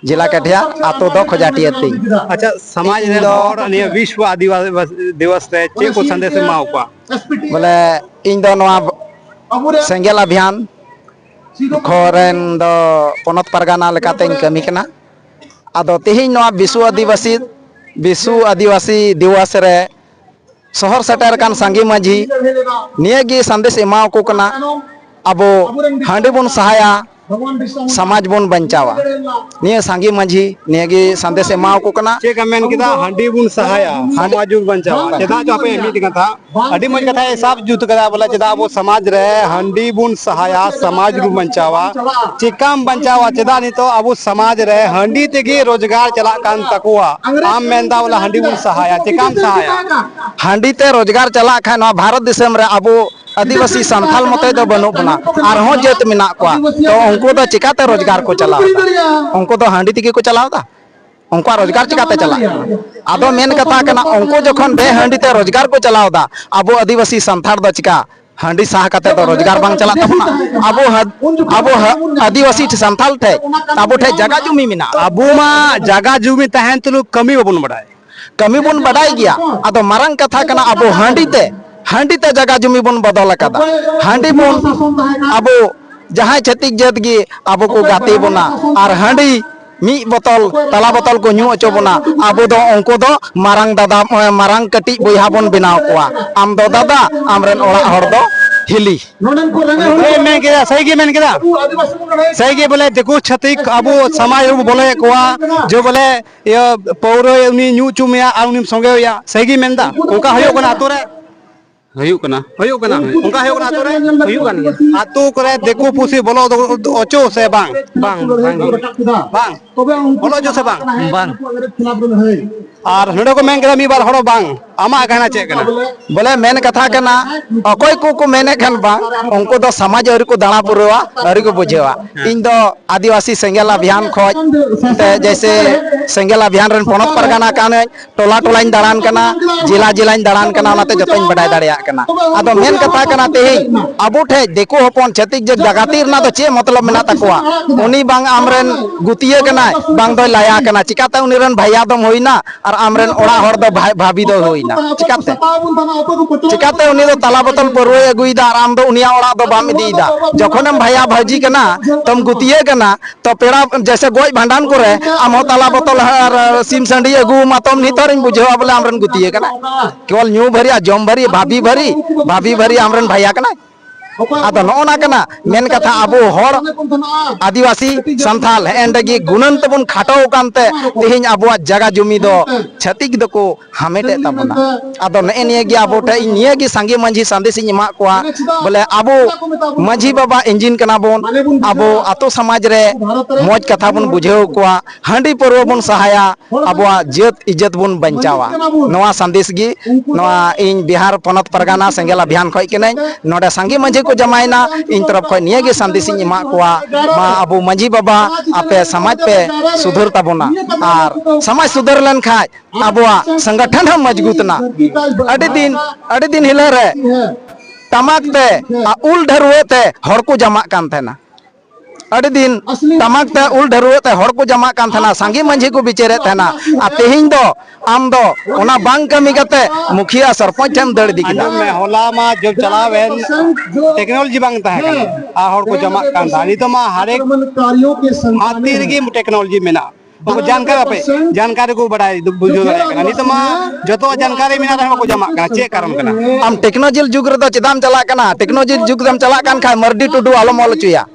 ᱡᱮᱞᱟ ᱠᱟᱴᱷᱤᱭᱟ, ᱟᱛᱳ ᱫᱚ ᱠᱷᱚᱡᱟᱴᱤᱭᱟᱹ ᱛᱤᱧ᱾ ᱟᱪᱪᱷᱟ, ᱥᱚᱢᱟᱡᱽ ᱤᱧ ᱨᱮᱱ ᱫᱚ ᱦᱚᱲ ᱱᱤᱭᱟᱹ ᱵᱤᱥᱣᱚ ᱟᱹᱫᱤᱵᱟᱹᱥᱤ ᱫᱤᱵᱚᱥ ᱨᱮ ᱪᱮᱫ ᱠᱚ ᱥᱟᱸᱫᱮᱥ ᱮᱢ ᱮᱢᱟ ᱠᱚᱣᱟ? ᱵᱚᱞᱮ, ᱤᱧ ᱫᱚ ᱱᱚᱣᱟ ᱥᱮᱸᱜᱮᱞ ᱚᱵᱷᱤᱭᱟᱱ ᱠᱷᱚᱱ ᱫᱚ ᱯᱚᱱᱚᱛ ᱯᱟᱨᱜᱟᱱᱟ ᱞᱮᱠᱟᱛᱮᱧ ᱠᱟᱹᱢᱤ ᱠᱟᱱᱟ᱾ ᱟᱫᱚ ᱛᱮᱦᱮᱧ ᱱᱚᱣᱟ ᱵᱤᱥᱣᱚ ᱟᱹᱫᱤᱵᱟᱹᱥᱤ, ᱵᱤᱥᱣᱚ ᱟᱹᱫᱤᱵᱟᱹᱥᱤ ᱫᱤᱵᱚᱥ ᱨᱮ ᱥᱚᱦᱚᱨ ᱥᱮᱴᱮᱨ ᱟᱠᱟᱱ ᱥᱟᱸᱜᱮ ᱢᱟᱹᱡᱷᱤ ᱱᱤᱭᱟᱹ ᱜᱮ ᱥᱟᱸᱫᱮᱥ ᱮᱢᱟᱣᱟᱠᱚ ᱠᱟᱱᱟ, ᱟᱵᱚ ᱦᱟᱺᱰᱤ ᱵᱚᱱ ᱥᱟᱦᱟᱭᱟ, ᱥᱚᱢᱟᱡᱽ ᱵᱚᱱ ᱵᱟᱧᱪᱟᱣᱟ᱾ ᱱᱤᱭᱟᱹ ᱥᱟᱸᱜᱮ ᱢᱟᱹᱡᱷᱤ ᱱᱤᱭᱟᱹ ᱜᱮ ᱥᱟᱸᱫᱮᱥ ᱮᱢᱟᱣᱟᱠᱚ ᱠᱟᱱᱟ᱾ ᱪᱮᱫ ᱠᱟ ᱢᱮᱱ ᱠᱮᱫᱟ? ᱦᱟᱺᱰᱤ ᱵᱚᱱ ᱥᱟᱦᱟᱭᱟ, ᱦᱟᱺᱰᱤ ᱥᱚᱢᱟᱡᱽ ᱵᱚᱱ ᱵᱟᱧᱪᱟᱣᱟ᱾ ᱪᱮᱫᱟᱜ ᱪᱚ ᱦᱟᱯᱮ ᱢᱤᱫ ᱠᱟᱛᱷᱟ, ᱟᱹᱰᱤ ᱢᱚᱡᱽ ᱠᱟᱛᱷᱟᱭ ᱥᱟᱵ ᱡᱩᱛ ᱠᱟᱫᱟ, ᱵᱚᱞᱮ ᱪᱮᱫᱟᱜ ᱟᱵᱚ ᱥᱚᱢᱟᱡᱽ ᱨᱮ ᱦᱟᱺᱰᱤ ᱵᱚᱱ ᱥᱟᱦᱟᱭᱟ, ᱥᱚᱢᱟᱡᱽ ᱵᱚᱱ ᱵᱟᱧᱪᱟᱣᱟ᱾ ᱪᱮᱠᱟᱢ ᱵᱟᱧᱪᱟᱣᱟ? ᱪᱮᱫᱟᱜ ᱱᱤᱛᱚᱜ ᱟᱵᱚ ᱥᱚᱢᱟᱡᱽ ᱨᱮ ᱦᱟᱺᱰᱤ ᱛᱮᱜᱮ ᱨᱳᱡᱽᱜᱟᱨ ᱪᱟᱞᱟᱜ ᱠᱟᱱ ᱛᱟᱠᱚᱣᱟ? ᱟᱢ ᱢᱮᱱᱫᱟ ᱵᱚᱞᱮ ᱦᱟᱺᱰᱤ ᱵᱚᱱ ᱥᱟᱦᱟᱭᱟ, ᱪᱮᱠᱟᱢ ᱥᱟᱦᱟᱭᱟ? ᱦᱟᱺᱰᱤ ᱛᱮ ᱨᱳᱡᱽᱜᱟᱨ ᱪᱟᱞᱟᱜ ᱠᱷᱟᱱ ᱱᱚᱣᱟ ᱵᱷᱟᱨᱚᱛ ᱫᱤᱥᱚᱢ ᱨᱮ ᱟᱵᱚ ᱟᱹᱫᱤᱵᱟᱹᱥᱤ ᱥᱟᱱᱛᱷᱟᱞ ᱢᱚᱛᱚᱡ ᱫᱚ ᱵᱟᱹᱱᱩᱜ ᱵᱚᱱᱟ, ᱟᱨᱦᱚᱸ ᱡᱟᱹᱛ ᱢᱮᱱᱟᱜ ᱠᱚᱣᱟ᱾ ᱛᱚ ᱩᱱᱠᱩ ᱫᱚ ᱪᱮᱠᱟᱛᱮ ᱨᱳᱡᱽᱜᱟᱨ ᱠᱚ ᱪᱟᱞᱟᱣ ᱮᱫᱟ? ᱩᱱᱠᱩ ᱫᱚ ᱦᱟᱺᱰᱤ ᱛᱮᱜᱮ ᱠᱚ ᱪᱟᱞᱟᱣ ᱮᱫᱟ᱾ ᱩᱱᱠᱩᱣᱟᱜ ᱨᱳᱡᱽᱜᱟᱨ ᱪᱮᱠᱟᱛᱮ ᱪᱟᱞᱟᱜ ᱠᱟᱱᱟ? ᱟᱫᱚ ᱢᱮᱱ ᱠᱟᱛᱷᱟ ᱠᱟᱱᱟ, ᱩᱱᱠᱩ ᱡᱚᱠᱷᱚᱱ ᱵᱮᱦᱟᱺᱰᱤ ᱛᱮ ᱨᱳᱡᱽᱜᱟᱨ ᱠᱚ ᱪᱟᱞᱟᱣ ᱮᱫᱟ, ᱟᱵᱚ ᱟᱹᱫᱤᱵᱟᱹᱥᱤ ᱥᱟᱱᱛᱷᱟᱲ ᱫᱚ ᱪᱮᱠᱟ ᱦᱟᱺᱰᱤ ᱥᱟᱦᱟ ᱠᱟᱛᱮ ᱫᱚ ᱨᱳᱡᱽᱜᱟᱨ ᱵᱟᱝ ᱪᱟᱞᱟᱜ ᱛᱟᱵᱚᱱᱟ? ᱟᱵᱚ ᱦᱟ-, ᱟᱵᱚ ᱦᱟ-, ᱟᱹᱫᱤᱵᱟᱹᱥᱤ ᱥᱟᱱᱛᱷᱟᱞ ᱴᱷᱮᱡ, ᱟᱵᱚ ᱴᱷᱮᱡ ᱡᱟᱜᱟ ᱡᱩᱢᱤ ᱢᱮᱱᱟᱜᱼᱟ᱾ ᱟᱵᱚ ᱢᱟ ᱡᱟᱜᱟ ᱡᱩᱢᱤ ᱛᱟᱦᱮᱱ ᱛᱩᱞᱩᱡ ᱠᱟᱹᱢᱤ ᱵᱟᱵᱚᱱ ᱵᱟᱰᱟᱭ᱾ ᱠᱟᱹᱢᱤ ᱵᱚᱱ ᱵᱟᱰᱟᱭ ᱜᱮᱭᱟ, ᱟᱫᱚ ᱢᱟᱨᱟᱝ ᱠᱟᱛᱷᱟ ᱠᱟᱱᱟ ᱟᱵᱚ ᱦᱟᱺᱰᱤ ᱛᱮ, ᱦᱟᱺᱰᱤ ᱛᱮ ᱡᱟᱜᱟ ᱡᱩᱢᱤ ᱵᱚᱱ ᱵᱚᱫᱚᱞ ᱟᱠᱟᱫᱟ᱾ ᱦᱟᱺᱰᱤ ᱵᱚᱱ, ᱟᱵᱚ ᱡᱟᱦᱟᱸᱭ ᱪᱷᱟᱹᱛᱤᱠ ᱡᱟᱹᱛ ᱜᱮ ᱟᱵᱚ ᱠᱚ ᱜᱟᱛᱮ ᱵᱚᱱᱟ, ᱟᱨ ᱦᱟᱺᱰᱤ ᱢᱤᱫ ᱵᱚᱛᱚᱞ, ᱛᱟᱞᱟ ᱵᱚᱛᱚᱞ ᱠᱚ ᱧᱩ ᱦᱚᱪᱚ ᱵᱚᱱᱟ᱾ ᱟᱵᱚ ᱫᱚ ᱩᱱᱠᱩ ᱫᱚ ᱢᱟᱨᱟᱝ ᱫᱟᱫᱟ, ᱢᱟᱨᱟᱝ ᱠᱟᱹᱴᱤᱡ ᱵᱚᱭᱦᱟ ᱵᱚᱱ ᱵᱮᱱᱟᱣ ᱠᱚᱣᱟ᱾ ᱟᱢ ᱫᱚ ᱫᱟᱫᱟ, ᱟᱢᱨᱮᱱ ᱚᱲᱟᱜ ᱦᱚᱲ ᱫᱚ ᱴᱷᱤᱞᱤ᱾ ᱦᱮᱸ, ᱢᱮᱱ ᱠᱮᱫᱟ, ᱥᱟᱹᱦᱤ ᱜᱮ ᱢᱮᱱ ᱠᱮᱫᱟ᱾ ᱥᱟᱹᱦᱤ ᱜᱮ ᱵᱚᱞᱮ ᱫᱤᱠᱩ ᱪᱷᱟᱹᱛᱤᱠ ᱟᱵᱚ ᱥᱚᱢᱟᱡᱽ ᱨᱮᱵᱚ ᱵᱚᱞᱚᱭᱮᱫ ᱠᱚᱣᱟ, ᱡᱮ ᱵᱚᱞᱮ ᱤᱭᱟᱹ ᱯᱟᱹᱣᱨᱟᱹ ᱩᱱᱤ ᱧᱩ ᱦᱚᱪᱚ ᱢᱮᱭᱟ ᱟᱨ ᱩᱱᱤᱢ ᱥᱚᱸᱜᱮᱣᱟᱭᱟ, ᱥᱟᱹᱦᱤ ᱜᱮ ᱢᱮᱱᱫᱟ᱾ ᱚᱱᱠᱟ ᱦᱩᱭᱩᱜ ᱠᱟᱱᱟ ᱟᱛᱳ ᱨᱮ? ᱦᱩᱭᱩᱜ ᱠᱟᱱᱟ᱾ ᱦᱩᱭᱩᱜ ᱠᱟᱱᱟ? ᱦᱩᱭᱩᱜ ᱠᱟᱱᱟ᱾ ᱦᱩᱭᱩᱜ ᱠᱟᱱ ᱜᱮᱭᱟ᱾ ᱟᱛᱳ ᱠᱚᱨᱮ ᱫᱤᱠᱩ ᱯᱩᱥᱤ ᱵᱚᱞᱚ ᱫᱚ ᱚᱪᱚ ᱥᱮ ᱵᱟᱝ? ᱵᱟᱝ, ᱵᱟᱝ ᱜᱮ᱾ ᱵᱟᱝ? ᱵᱚᱞᱚ ᱚᱪᱚ ᱥᱮ ᱵᱟᱝ? ᱵᱟᱝ᱾ ᱟᱨ ᱱᱚᱰᱮ ᱠᱚ ᱢᱮᱱ ᱠᱮᱫᱟ ᱢᱤᱫ ᱵᱟᱨ ᱦᱚᱲ ᱵᱟᱝ᱾ ᱟᱢᱟᱜ ᱠᱟᱛᱷᱟ ᱪᱮᱫ ᱠᱟᱱᱟ? ᱵᱚᱞᱮ ᱢᱮᱱ ᱠᱟᱛᱷᱟ ᱠᱟᱱᱟ, ᱚᱠᱚᱭ ᱠᱚᱠᱚ ᱢᱮᱱᱮᱫ ᱠᱷᱟᱱ ᱵᱟᱝ, ᱩᱱᱠᱩ ᱫᱚ ᱥᱚᱢᱟᱡᱽ ᱟᱹᱣᱨᱤ ᱠᱚ ᱫᱟᱬᱟ ᱯᱩᱨᱟᱹᱣᱟ, ᱟᱹᱣᱨᱤ ᱠᱚ ᱵᱩᱡᱷᱟᱹᱣᱟ᱾ ᱦᱮᱸ᱾ ᱤᱧ ᱫᱚ ᱟᱹᱫᱤᱵᱟᱹᱥᱤ ᱥᱮᱸᱜᱮᱞ ᱟᱵᱷᱤᱭᱟᱱ ᱠᱷᱚᱡ, ᱛᱮ ᱡᱮᱭᱥᱮ ᱥᱮᱸᱜᱮᱞ ᱟᱵᱷᱤᱭᱟᱱ ᱨᱮᱱ ᱯᱚᱱᱚᱛ ᱯᱟᱨᱜᱟᱱᱟ ᱠᱟᱹᱱᱟᱹᱧ, ᱴᱚᱞᱟ ᱴᱚᱞᱟᱧ ᱫᱟᱬᱟᱱ ᱠᱟᱱᱟ, ᱡᱮᱞᱟ ᱡᱮᱞᱟᱧ ᱫᱟᱬᱟᱱ ᱠᱟᱱᱟ, ᱚᱱᱟᱛᱮ ᱡᱚᱛᱚᱧ ᱵᱟᱰᱟᱭ ᱫᱟᱲᱮᱭᱟᱜ ᱠᱟᱱᱟ᱾ ᱟᱫᱚ ᱢᱮᱱ ᱠᱟᱛᱷᱟ ᱠᱟᱱᱟ, ᱛᱮᱦᱮᱧ ᱟᱵᱚ ᱴᱷᱮᱡ ᱫᱤᱠᱩ ᱦᱚᱯᱚᱱ ᱪᱷᱟᱹᱛᱤᱠ ᱡᱟᱹᱛ ᱡᱟᱜᱟᱛᱤ ᱨᱮᱱᱟᱜ ᱫᱚ ᱪᱮᱫ ᱢᱚᱛᱞᱚᱵ ᱢᱮᱱᱟᱜ ᱛᱟᱠᱚᱣᱟ? ᱩᱱᱤ ᱵᱟᱝ ᱟᱢᱨᱮᱱ ᱜᱩᱛᱤᱭᱟᱹ ᱠᱟᱱᱟᱭ, ᱵᱟᱝ ᱫᱚᱭ ᱞᱟᱭᱟ ᱠᱟᱱᱟ, ᱪᱤᱠᱟᱛᱮ ᱩᱱᱤ ᱨᱮᱱ ᱵᱷᱟᱭᱟ ᱫᱚᱢ ᱦᱩᱭᱱᱟ ᱟᱨ ᱟᱢᱨᱮᱱ ᱚᱲᱟᱜ ᱦᱚᱲ ᱫᱚ ᱵᱷᱟᱭ-, ᱵᱷᱟᱵᱤ ᱫᱚᱭ ᱦᱩᱭᱱᱟ? ᱪᱤᱠᱟᱛᱮ? ᱪᱤᱠᱟᱛᱮ ᱩᱱᱤ ᱫᱚ ᱛᱟᱞᱟ ᱵᱚᱛᱚᱞ ᱯᱟᱹᱨᱣᱟᱹᱭ ᱟᱹᱜᱩᱭᱮᱫᱟ ᱟᱨ ᱟᱢ ᱫᱚ ᱩᱱᱤᱭᱟᱜ ᱚᱲᱟᱜ ᱫᱚ ᱵᱟᱢ ᱤᱫᱤᱭᱮᱫᱟ? ᱡᱚᱠᱷᱚᱱᱮᱢ ᱵᱷᱟᱭᱟ ᱵᱷᱟᱹᱡᱤ ᱠᱟᱱᱟ, ᱛᱚᱢ ᱜᱩᱛᱤᱭᱟᱹ ᱠᱟᱱᱟ, ᱛᱚ ᱯᱮᱲᱟ ᱡᱮᱭᱥᱮ ᱜᱚᱡ ᱵᱷᱟᱸᱰᱟᱱ ᱠᱚᱨᱮ ᱟᱢ ᱦᱚᱸ ᱛᱟᱞᱟ ᱵᱚᱛᱚᱞ ᱟᱨ ᱥᱤᱢ ᱥᱟᱺᱰᱤ ᱟᱹᱜᱩ ᱟᱢᱟ, ᱛᱚᱢ ᱱᱤᱛ ᱦᱚᱸᱧ ᱵᱩᱡᱷᱟᱹᱣᱟ ᱵᱚᱞᱮ ᱟᱢᱨᱮᱱ ᱜᱩᱛᱤᱭᱟᱹ ᱠᱟᱱᱟᱭ᱾ ᱠᱮᱣᱚᱞ ᱧᱩ ᱵᱷᱟᱹᱨᱤ ᱟᱨ ᱡᱚᱢ ᱵᱷᱟᱹᱨᱤ, ᱵᱷᱟᱵᱤ ᱵᱷᱟᱹᱨᱤ, ᱵᱷᱟᱵᱤ ᱵᱷᱟᱹᱨᱤ ᱟᱢᱨᱮᱱ ᱵᱷᱟᱭᱟ ᱠᱟᱱᱟᱭ᱾ ᱟᱫᱚ ᱱᱚᱜᱼᱚ ᱱᱟ ᱠᱟᱱᱟ ᱢᱮᱱ ᱠᱟᱛᱷᱟ, ᱟᱵᱚ ᱦᱚᱲ ᱟᱹᱫᱤᱵᱟᱹᱥᱤ ᱥᱟᱱᱛᱟᱞ ᱦᱮᱸ ᱮᱸᱰᱮ ᱜᱮ ᱜᱩᱱᱟᱹᱱ ᱛᱮᱵᱚᱱ ᱠᱷᱟᱴᱟᱣ ᱟᱠᱟᱱ ᱛᱮ ᱛᱮᱦᱮᱧ ᱟᱵᱚᱣᱟᱜ ᱡᱟᱜᱟ ᱡᱩᱢᱤ ᱫᱚ ᱪᱷᱟᱹᱛᱤᱠ ᱫᱚᱠᱚ ᱦᱟᱢᱮᱴᱮᱫ ᱛᱟᱵᱚᱱᱟ᱾ ᱟᱫᱚ ᱱᱮᱜᱼᱮ ᱱᱤᱭᱟᱹ ᱜᱮ ᱟᱵᱚ ᱴᱷᱮᱱ ᱤᱧ ᱱᱤᱭᱟᱹ ᱜᱮ ᱥᱟᱸᱜᱮ ᱢᱟᱹᱡᱷᱤ ᱥᱟᱸᱫᱮᱥ ᱤᱧ ᱮᱢᱟᱜ ᱠᱚᱣᱟ, ᱵᱚᱞᱮ ᱟᱵᱚ ᱢᱟᱹᱡᱷᱤ ᱵᱟᱵᱟ engine ᱠᱟᱱᱟ ᱵᱚᱱ, ᱟᱵᱚ ᱟᱛᱳ ᱥᱚᱢᱟᱡᱽ ᱨᱮ ᱢᱚᱡᱽ ᱠᱟᱛᱷᱟ ᱵᱚᱱ ᱵᱩᱡᱷᱟᱹᱣ ᱠᱚᱣᱟ, ᱦᱟᱺᱰᱤ ᱯᱟᱹᱨᱣᱟᱹ ᱵᱚᱱ ᱥᱟᱦᱟᱭᱟ, ᱟᱵᱚᱣᱟᱜ ᱡᱟᱹᱛ ᱤᱡᱽᱡᱚᱛ ᱵᱚᱱ ᱵᱟᱧᱪᱟᱣᱟ᱾ ᱱᱚᱣᱟ ᱥᱟᱸᱫᱮᱥ ᱜᱮ ᱱᱚᱣᱟ ᱤᱧ ᱵᱤᱦᱟᱨ ᱯᱚᱱᱚᱛ ᱯᱟᱨᱜᱟᱱᱟ ᱥᱮᱸᱜᱮᱞ ᱟᱵᱷᱤᱭᱟᱱ ᱠᱷᱚᱱ ᱠᱟᱹᱱᱟᱹᱧ᱾ ᱱᱚᱰᱮ ᱥᱟᱸᱜᱮ ᱢᱟᱹᱡᱷᱤ ᱠᱚ ᱡᱟᱢᱟᱭᱮᱱᱟ, ᱤᱧ ᱛᱚᱨᱚᱯ ᱠᱷᱚᱱ ᱱᱤᱭᱟᱹ ᱜᱮ ᱥᱟᱸᱫᱮᱥ ᱤᱧ ᱮᱢᱟᱜ ᱠᱚᱣᱟ, ᱢᱟ ᱟᱵᱚ ᱢᱟᱹᱡᱷᱤ ᱵᱟᱵᱟ ᱟᱯᱮ ᱥᱚᱢᱟᱡᱽ ᱯᱮ ᱥᱩᱫᱷᱟᱹᱨ ᱛᱟᱵᱚᱱᱟ, ᱟᱨ ᱥᱚᱢᱟᱡᱽ ᱥᱩᱫᱷᱟᱹᱨ ᱞᱮᱱᱠᱷᱟᱡ ᱟᱵᱚᱣᱟᱜ ᱥᱚᱝᱜᱚᱴᱷᱚᱱ ᱦᱚᱸ ᱢᱚᱡᱽᱵᱩᱛ ᱮᱱᱟ᱾ ᱟᱹᱰᱤ ᱫᱤᱱ, ᱟᱹᱰᱤ ᱫᱤᱱ ᱦᱤᱞᱳᱜ ᱨᱮ ᱴᱟᱢᱟᱠ ᱛᱮ ᱟᱨ ᱩᱞ ᱰᱷᱟᱹᱨᱣᱟᱹᱜ ᱛᱮ ᱦᱚᱲ ᱠᱚ ᱡᱟᱢᱟᱜ ᱠᱟᱱ ᱛᱟᱦᱮᱱᱟ᱾ ᱟᱹᱰᱤ ᱫᱤᱱ ᱴᱟᱢᱟᱠ ᱛᱮ ᱩᱞ ᱰᱷᱟᱹᱨᱣᱟᱹᱜ ᱛᱮ ᱦᱚᱲ ᱠᱚ ᱡᱟᱢᱟᱜ ᱠᱟᱱ ᱛᱟᱦᱮᱱᱟ, ᱥᱟᱸᱜᱮ ᱢᱟᱹᱡᱷᱤ ᱠᱚ ᱵᱤᱪᱟᱹᱨᱮᱫ ᱛᱟᱦᱮᱱᱟ᱾ ᱟᱨ ᱛᱮᱦᱮᱧ ᱫᱚ ᱟᱢ ᱫᱚ ᱚᱱᱟ ᱵᱟᱝ ᱠᱟᱹᱢᱤ ᱠᱟᱛᱮ ᱢᱩᱠᱷᱤᱭᱟᱹ ᱥᱚᱨᱯᱚᱧᱪ ᱴᱷᱮᱱ ᱫᱟᱹᱲ ᱤᱫᱤ ᱠᱮᱫᱟ᱾ ᱟᱸᱡᱚᱢ ᱢᱮ, ᱦᱚᱞᱟ ᱢᱟ ᱡᱚᱵ ᱪᱟᱞᱟᱣ ᱮᱱ, ᱴᱮᱠᱱᱳᱞᱚᱡᱤ ᱵᱟᱝ ᱛᱟᱦᱮᱸ ᱠᱟᱱᱟ ᱟᱨ ᱦᱚᱲ ᱠᱚ ᱡᱟᱢᱟᱜ ᱠᱟᱱ ᱛᱟᱦᱮᱸ᱾ ᱱᱤᱛᱚᱜ ᱢᱟ ᱦᱟᱨᱮᱠ ᱦᱟᱛ ᱛᱤ ᱨᱮᱜᱮ ᱴᱮᱠᱱᱳᱞᱚᱡᱤ ᱢᱮᱱᱟᱜᱼᱟ᱾ ᱵᱟᱠᱚ ᱡᱟᱱᱠᱟᱨᱤ, ᱟᱯᱮ ᱡᱟᱱᱠᱟᱨᱤ ᱠᱚ ᱵᱟᱰᱟᱭ ᱵᱩᱡᱷᱟᱹᱣ ᱫᱟᱲᱮᱭᱟᱜ ᱠᱟᱱᱟ᱾ ᱱᱤᱛᱚᱜ ᱢᱟ ᱡᱚᱛᱚᱣᱟᱜ ᱡᱟᱱᱠᱟᱨᱤ ᱢᱮᱱᱟᱜ ᱨᱮᱦᱚᱸ ᱵᱟᱠᱚ ᱡᱟᱢᱟᱜ ᱠᱟᱱᱟ᱾ ᱪᱮᱫ ᱠᱟᱨᱚᱱ ᱠᱟᱱᱟ? ᱟᱢ ᱴᱮᱠᱱᱳᱞᱚᱡᱤ ᱡᱩᱜᱽ ᱨᱮᱫᱚ ᱪᱮᱫᱟᱜ ᱮᱢ ᱪᱟᱞᱟᱜ ᱠᱟᱱᱟ? ᱴᱮᱠᱱᱳᱞᱚᱡᱤ ᱡᱩᱜᱽ ᱨᱮᱢ ᱪᱟᱞᱟᱜ ᱠᱟᱱ ᱠᱷᱟᱱ ᱢᱟᱨᱰᱤ ᱴᱩᱰᱩ ᱟᱞᱚᱢ ᱚᱞ ᱦᱚᱪᱚᱭᱟ,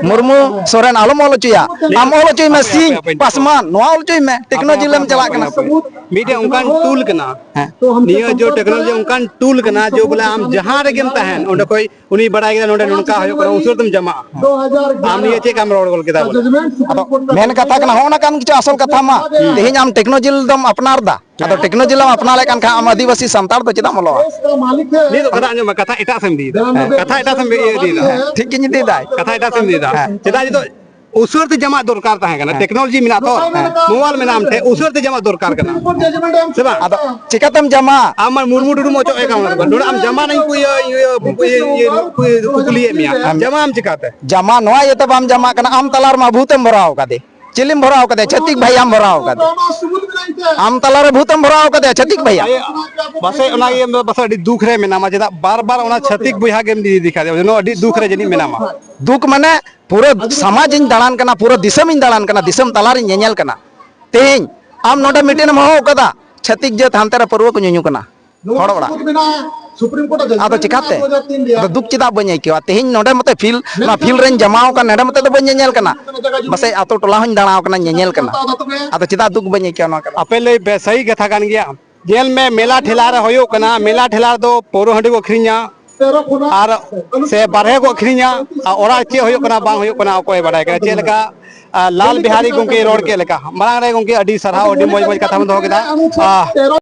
ᱢᱩᱨᱢᱩ ᱥᱚᱨᱮᱱ ᱟᱞᱚᱢ ᱚᱞ ᱦᱚᱪᱚᱭᱟ᱾ ᱟᱢ ᱚᱞ ᱦᱚᱪᱚᱭ ᱢᱮ ᱦᱟᱯᱮ, ᱦᱟᱯᱮ, ᱥᱤᱝ ᱦᱟᱯᱮ, ᱦᱟᱯᱮ, ᱯᱟᱥᱣᱟᱱ, ᱱᱚᱣᱟ ᱚᱞ ᱦᱚᱪᱚᱭ ᱢᱮ᱾ ᱴᱮᱠᱱᱳᱞᱚᱡᱤ ᱨᱮᱢ ᱪᱟᱞᱟᱜ ᱠᱟᱱᱟ᱾ ᱢᱤᱫᱴᱮᱱ ᱚᱱᱠᱟᱱ ᱴᱩᱞ ᱠᱟᱱᱟ᱾ ᱦᱮᱸ᱾ ᱱᱤᱭᱟᱹ ᱡᱚ ᱴᱮᱠᱱᱳᱞᱚᱡᱤ ᱚᱱᱠᱟᱱ ᱴᱩᱞ ᱠᱟᱱᱟ ᱡᱮ ᱵᱚᱞᱮ ᱟᱢ ᱡᱟᱦᱟᱸ ᱨᱮᱜᱮᱢ ᱛᱟᱦᱮᱱ, ᱚᱸᱰᱮ ᱠᱷᱚᱡ ᱩᱱᱤ ᱵᱟᱲᱟᱭ ᱠᱮᱫᱟ ᱱᱚᱰᱮ ᱱᱚᱝᱠᱟ ᱦᱩᱭᱩᱜ ᱠᱟᱱᱟ, ᱩᱥᱟᱹᱨᱟ ᱛᱮᱢ ᱡᱟᱢᱟᱜᱼᱟ᱾ ᱟᱢ ᱱᱤᱭᱟᱹ ᱪᱮᱫ ᱞᱮᱠᱟᱢ ᱨᱚᱲ ᱜᱚᱫ ᱠᱮᱫᱟ ᱵᱚᱞᱮ? ᱟᱫᱚ ᱢᱮᱱ ᱠᱟᱛᱷᱟ ᱠᱟᱱᱟ, ᱦᱚᱸᱜᱼᱚ ᱱᱟ ᱠᱟᱱ ᱠᱤᱪᱷᱩ ᱟᱥᱚᱞ ᱠᱟᱛᱷᱟ ᱢᱟ᱾ ᱛᱮᱦᱮᱧ ᱟᱢ ᱴᱮᱠᱱᱳᱞᱚᱡᱤ ᱫᱚᱢ ᱟᱯᱱᱟᱨ ᱫᱟ, ᱟᱫᱚ ᱴᱮᱠᱱᱳᱞᱚᱡᱤ ᱞᱟᱝ ᱟᱯᱱᱟᱨ ᱞᱮᱫ ᱠᱟᱱ ᱠᱷᱟᱱ ᱟᱢ ᱟᱹᱫᱤᱵᱟᱹᱥᱤ ᱥᱟᱱᱛᱟᱲ ᱫᱚ ᱪᱮᱫᱟᱜ ᱮᱢ ᱚᱞᱚᱜᱼᱟ? ᱱᱤᱭᱟᱹ ᱫᱚ ᱠᱟᱛᱷᱟ ᱟᱸᱡᱚᱢ ᱢᱮ, ᱠᱟᱛᱷᱟ ᱮᱴᱟᱜ ᱥᱮᱫ ᱮᱢ ᱤᱫᱤᱭᱮᱫᱟ᱾ ᱦᱮᱸ, ᱠᱟᱛᱷᱟ ᱮᱴᱟᱜ ᱥᱮᱫ ᱮᱢ ᱤᱫᱤᱭᱮᱫᱟ᱾ ᱦᱮᱸ, ᱴᱷᱤᱠ ᱜᱤᱧ ᱤᱫᱤᱭᱮᱫᱟ᱾ ᱠᱟᱛᱷᱟ ᱮᱴᱟᱜ ᱥᱮᱫ ᱮᱢ ᱤᱫᱤᱭᱮᱫᱟ᱾ ᱦᱮᱸ᱾ ᱪᱮᱫᱟᱜ ᱡᱮ ᱩᱥᱟᱹᱨ ᱛᱮ ᱡᱟᱢᱟᱜ ᱫᱚᱨᱠᱟᱨ ᱛᱟᱦᱮᱸ ᱠᱟᱱᱟ᱾ ᱦᱮᱸ᱾ ᱴᱮᱠᱱᱳᱞᱚᱡᱤ ᱢᱮᱱᱟᱜ ᱛᱚ, ᱦᱮᱸ᱾ ᱢᱳᱵᱟᱭᱤᱞ ᱢᱮᱱᱟᱜ ᱟᱢ ᱴᱷᱮᱱ, ᱩᱥᱟᱹᱨ ᱛᱮ ᱡᱟᱢᱟᱜ ᱫᱚᱨᱠᱟᱨ ᱠᱟᱱᱟ᱾ ᱥᱮ ᱵᱟᱝ? ᱟᱫᱚ ᱪᱤᱠᱟᱹᱛᱮᱢ ᱡᱟᱢᱟ? ᱟᱢ ᱢᱟ ᱢᱩᱨᱢᱩ ᱴᱩᱰᱩᱢ ᱚᱪᱚᱜ ᱮ ᱠᱟᱱᱟ᱾ ᱱᱚᱰᱮ ᱟᱢ ᱡᱟᱢᱟ ᱱᱟᱹᱧ ᱠᱩ-, ᱤᱭᱟᱹ, ᱤᱭᱟᱹ, ᱠᱩ-, ᱤᱭᱟᱹ, ᱤᱭᱟᱹ, ᱠᱩ-, ᱠᱩᱠᱞᱤᱭᱮᱫ ᱢᱮᱭᱟ᱾ ᱟᱢ ᱡᱟᱢᱟ ᱟᱢ ᱪᱤᱠᱟᱹᱛᱮ? ᱡᱟᱢᱟ ᱱᱚᱣᱟ ᱤᱭᱟᱹᱛᱮ ᱵᱟᱢ ᱡᱟᱢᱟᱜ ᱠᱟᱱᱟ, ᱟᱢ ᱛᱟᱞᱟ ᱨᱮᱢᱟ ᱵᱷᱩᱛ ᱮᱢ ᱵᱷᱚᱨᱟᱣ ᱠᱟᱫᱮ᱾ ᱪᱤᱞᱤᱢ ᱵᱷᱚᱨᱟᱣ ᱠᱟᱫᱮᱭᱟ? ᱪᱷᱟᱹᱛᱤᱠ ᱵᱷᱟᱭᱟᱢ ᱵᱷᱚᱨᱟᱣ ᱠᱟᱫᱮ᱾ ᱟᱢ ᱛᱟᱞᱟᱨᱮ ᱵᱷᱩᱛ ᱮᱢ ᱵᱷᱚᱨᱟᱣ ᱠᱟᱫᱮᱭᱟ, ᱪᱷᱟᱹᱛᱤᱠ ᱵᱷᱟᱭᱟ᱾ ᱯᱟᱥᱮᱡ ᱚᱱᱟ ᱤᱭᱟᱹ ᱯᱟᱥᱮᱡ ᱟᱹᱰᱤ ᱫᱩᱠ ᱨᱮ ᱢᱮᱱᱟᱢᱟ, ᱪᱮᱫᱟᱜ ᱵᱟᱨ ᱵᱟᱨ ᱚᱱᱟ ᱪᱷᱟᱹᱛᱤᱠ ᱵᱚᱭᱦᱟ ᱜᱮᱢ ᱤᱫᱤ ᱠᱟᱫᱮᱭᱟ, ᱡᱮᱱᱚ ᱟᱹᱰᱤ ᱫᱩᱠ ᱨᱮ ᱡᱟᱹᱱᱤᱡ ᱢᱮᱱᱟᱢᱟ᱾ ᱫᱩᱠ ᱢᱟᱱᱮ ᱯᱩᱨᱟᱹ ᱥᱚᱢᱟᱡᱽ ᱤᱧ ᱫᱟᱬᱟᱱ ᱠᱟᱱᱟ, ᱯᱩᱨᱟᱹ ᱫᱤᱥᱚᱢ ᱤᱧ ᱫᱟᱬᱟᱱ ᱠᱟᱱᱟ, ᱫᱤᱥᱚᱢ ᱛᱟᱞᱟᱨᱤᱧ ᱧᱮᱧᱮᱞ ᱠᱟᱱᱟ᱾ ᱛᱮᱦᱮᱧ ᱟᱢ ᱱᱚᱰᱮ ᱢᱤᱴᱤᱝ ᱮᱢ ᱦᱚᱦᱚ ᱠᱟᱫᱟ, ᱪᱷᱟᱹᱛᱤᱠ ᱡᱟᱹᱛ ᱦᱟᱱᱛᱮ ᱨᱮ ᱯᱟᱹᱨᱣᱟᱹ ᱠᱚ ᱧᱩᱧᱩ ᱠᱟᱱᱟ ᱦᱚᱲ ᱚᱲᱟᱜ᱾ ᱟᱫᱚ ᱪᱤᱠᱟᱛᱮ? ᱟᱫᱚ ᱫᱩᱠ ᱪᱮᱫᱟᱜ ᱵᱟᱹᱧ ᱟᱹᱭᱠᱟᱹᱣᱟ? ᱛᱮᱦᱮᱧ ᱱᱚᱰᱮ ᱢᱚᱛᱚ ᱯᱷᱤᱞᱰ, ᱱᱚᱣᱟ ᱯᱷᱤᱞᱰ ᱨᱮᱧ ᱡᱟᱢᱟᱣ ᱟᱠᱟᱱ, ᱱᱚᱰᱮ ᱢᱚᱛᱚ ᱫᱚ ᱵᱟᱹᱧ ᱧᱮᱧᱮᱞ ᱠᱟᱱᱟ᱾ ᱯᱟᱥᱮᱡ ᱟᱛᱳ ᱴᱚᱞᱟ ᱦᱚᱸᱧ ᱫᱟᱬᱟᱣ ᱠᱟᱱᱟ, ᱧᱮᱧᱮᱞ ᱠᱟᱱᱟ᱾ ᱟᱫᱚ ᱪᱮᱫᱟᱜ ᱫᱩᱠ ᱵᱟᱹᱧ ᱟᱹᱭᱠᱟᱹᱣᱟ ᱱᱚᱣᱟ ᱠᱟᱨᱚᱱ? ᱟᱯᱮ ᱞᱟᱹᱭ ᱯᱮ, ᱥᱟᱹᱦᱤ ᱠᱟᱛᱷᱟ ᱠᱟᱱ ᱜᱮᱭᱟ᱾ ᱧᱮᱞ ᱢᱮ, ᱢᱮᱞᱟ ᱴᱷᱮᱞᱟ ᱨᱮ ᱦᱩᱭᱩᱜ ᱠᱟᱱᱟ, ᱢᱮᱞᱟ ᱴᱷᱮᱞᱟ ᱨᱮᱫᱚ ᱯᱟᱹᱣᱨᱟᱹ ᱦᱟᱺᱰᱤ ᱠᱚ ᱟᱹᱠᱷᱨᱤᱧᱟ, ᱟᱨ ᱥᱮ ᱵᱟᱨᱦᱮ ᱠᱚ ᱟᱹᱠᱷᱨᱤᱧᱟ, ᱟᱨ ᱚᱲᱟᱜ ᱨᱮ ᱪᱮᱫ ᱦᱩᱭᱩᱜ ᱠᱟᱱᱟ ᱵᱟᱝ ᱦᱩᱭᱩᱜ ᱠᱟᱱᱟ ᱚᱠᱚᱭ ᱵᱟᱰᱟᱭ ᱠᱟᱱᱟ᱾ ᱪᱮᱫ ᱞᱮᱠᱟ, ᱟᱨ ᱞᱟᱞ ᱵᱤᱦᱟᱨᱤ ᱜᱚᱢᱠᱮ ᱨᱚᱲ ᱠᱮᱫ ᱞᱮᱠᱟ, ᱢᱟᱲᱟᱝ ᱨᱮ ᱜᱚᱢᱠᱮ ᱟᱹᱰᱤ ᱥᱟᱨᱦᱟᱣ, ᱟᱹᱰᱤ ᱢᱚᱡᱽ ᱢᱚᱡᱽ ᱠᱟᱛᱷᱟ ᱵᱚᱱ ᱫᱚᱦᱚ ᱠᱮᱫᱟ᱾ ᱟᱨ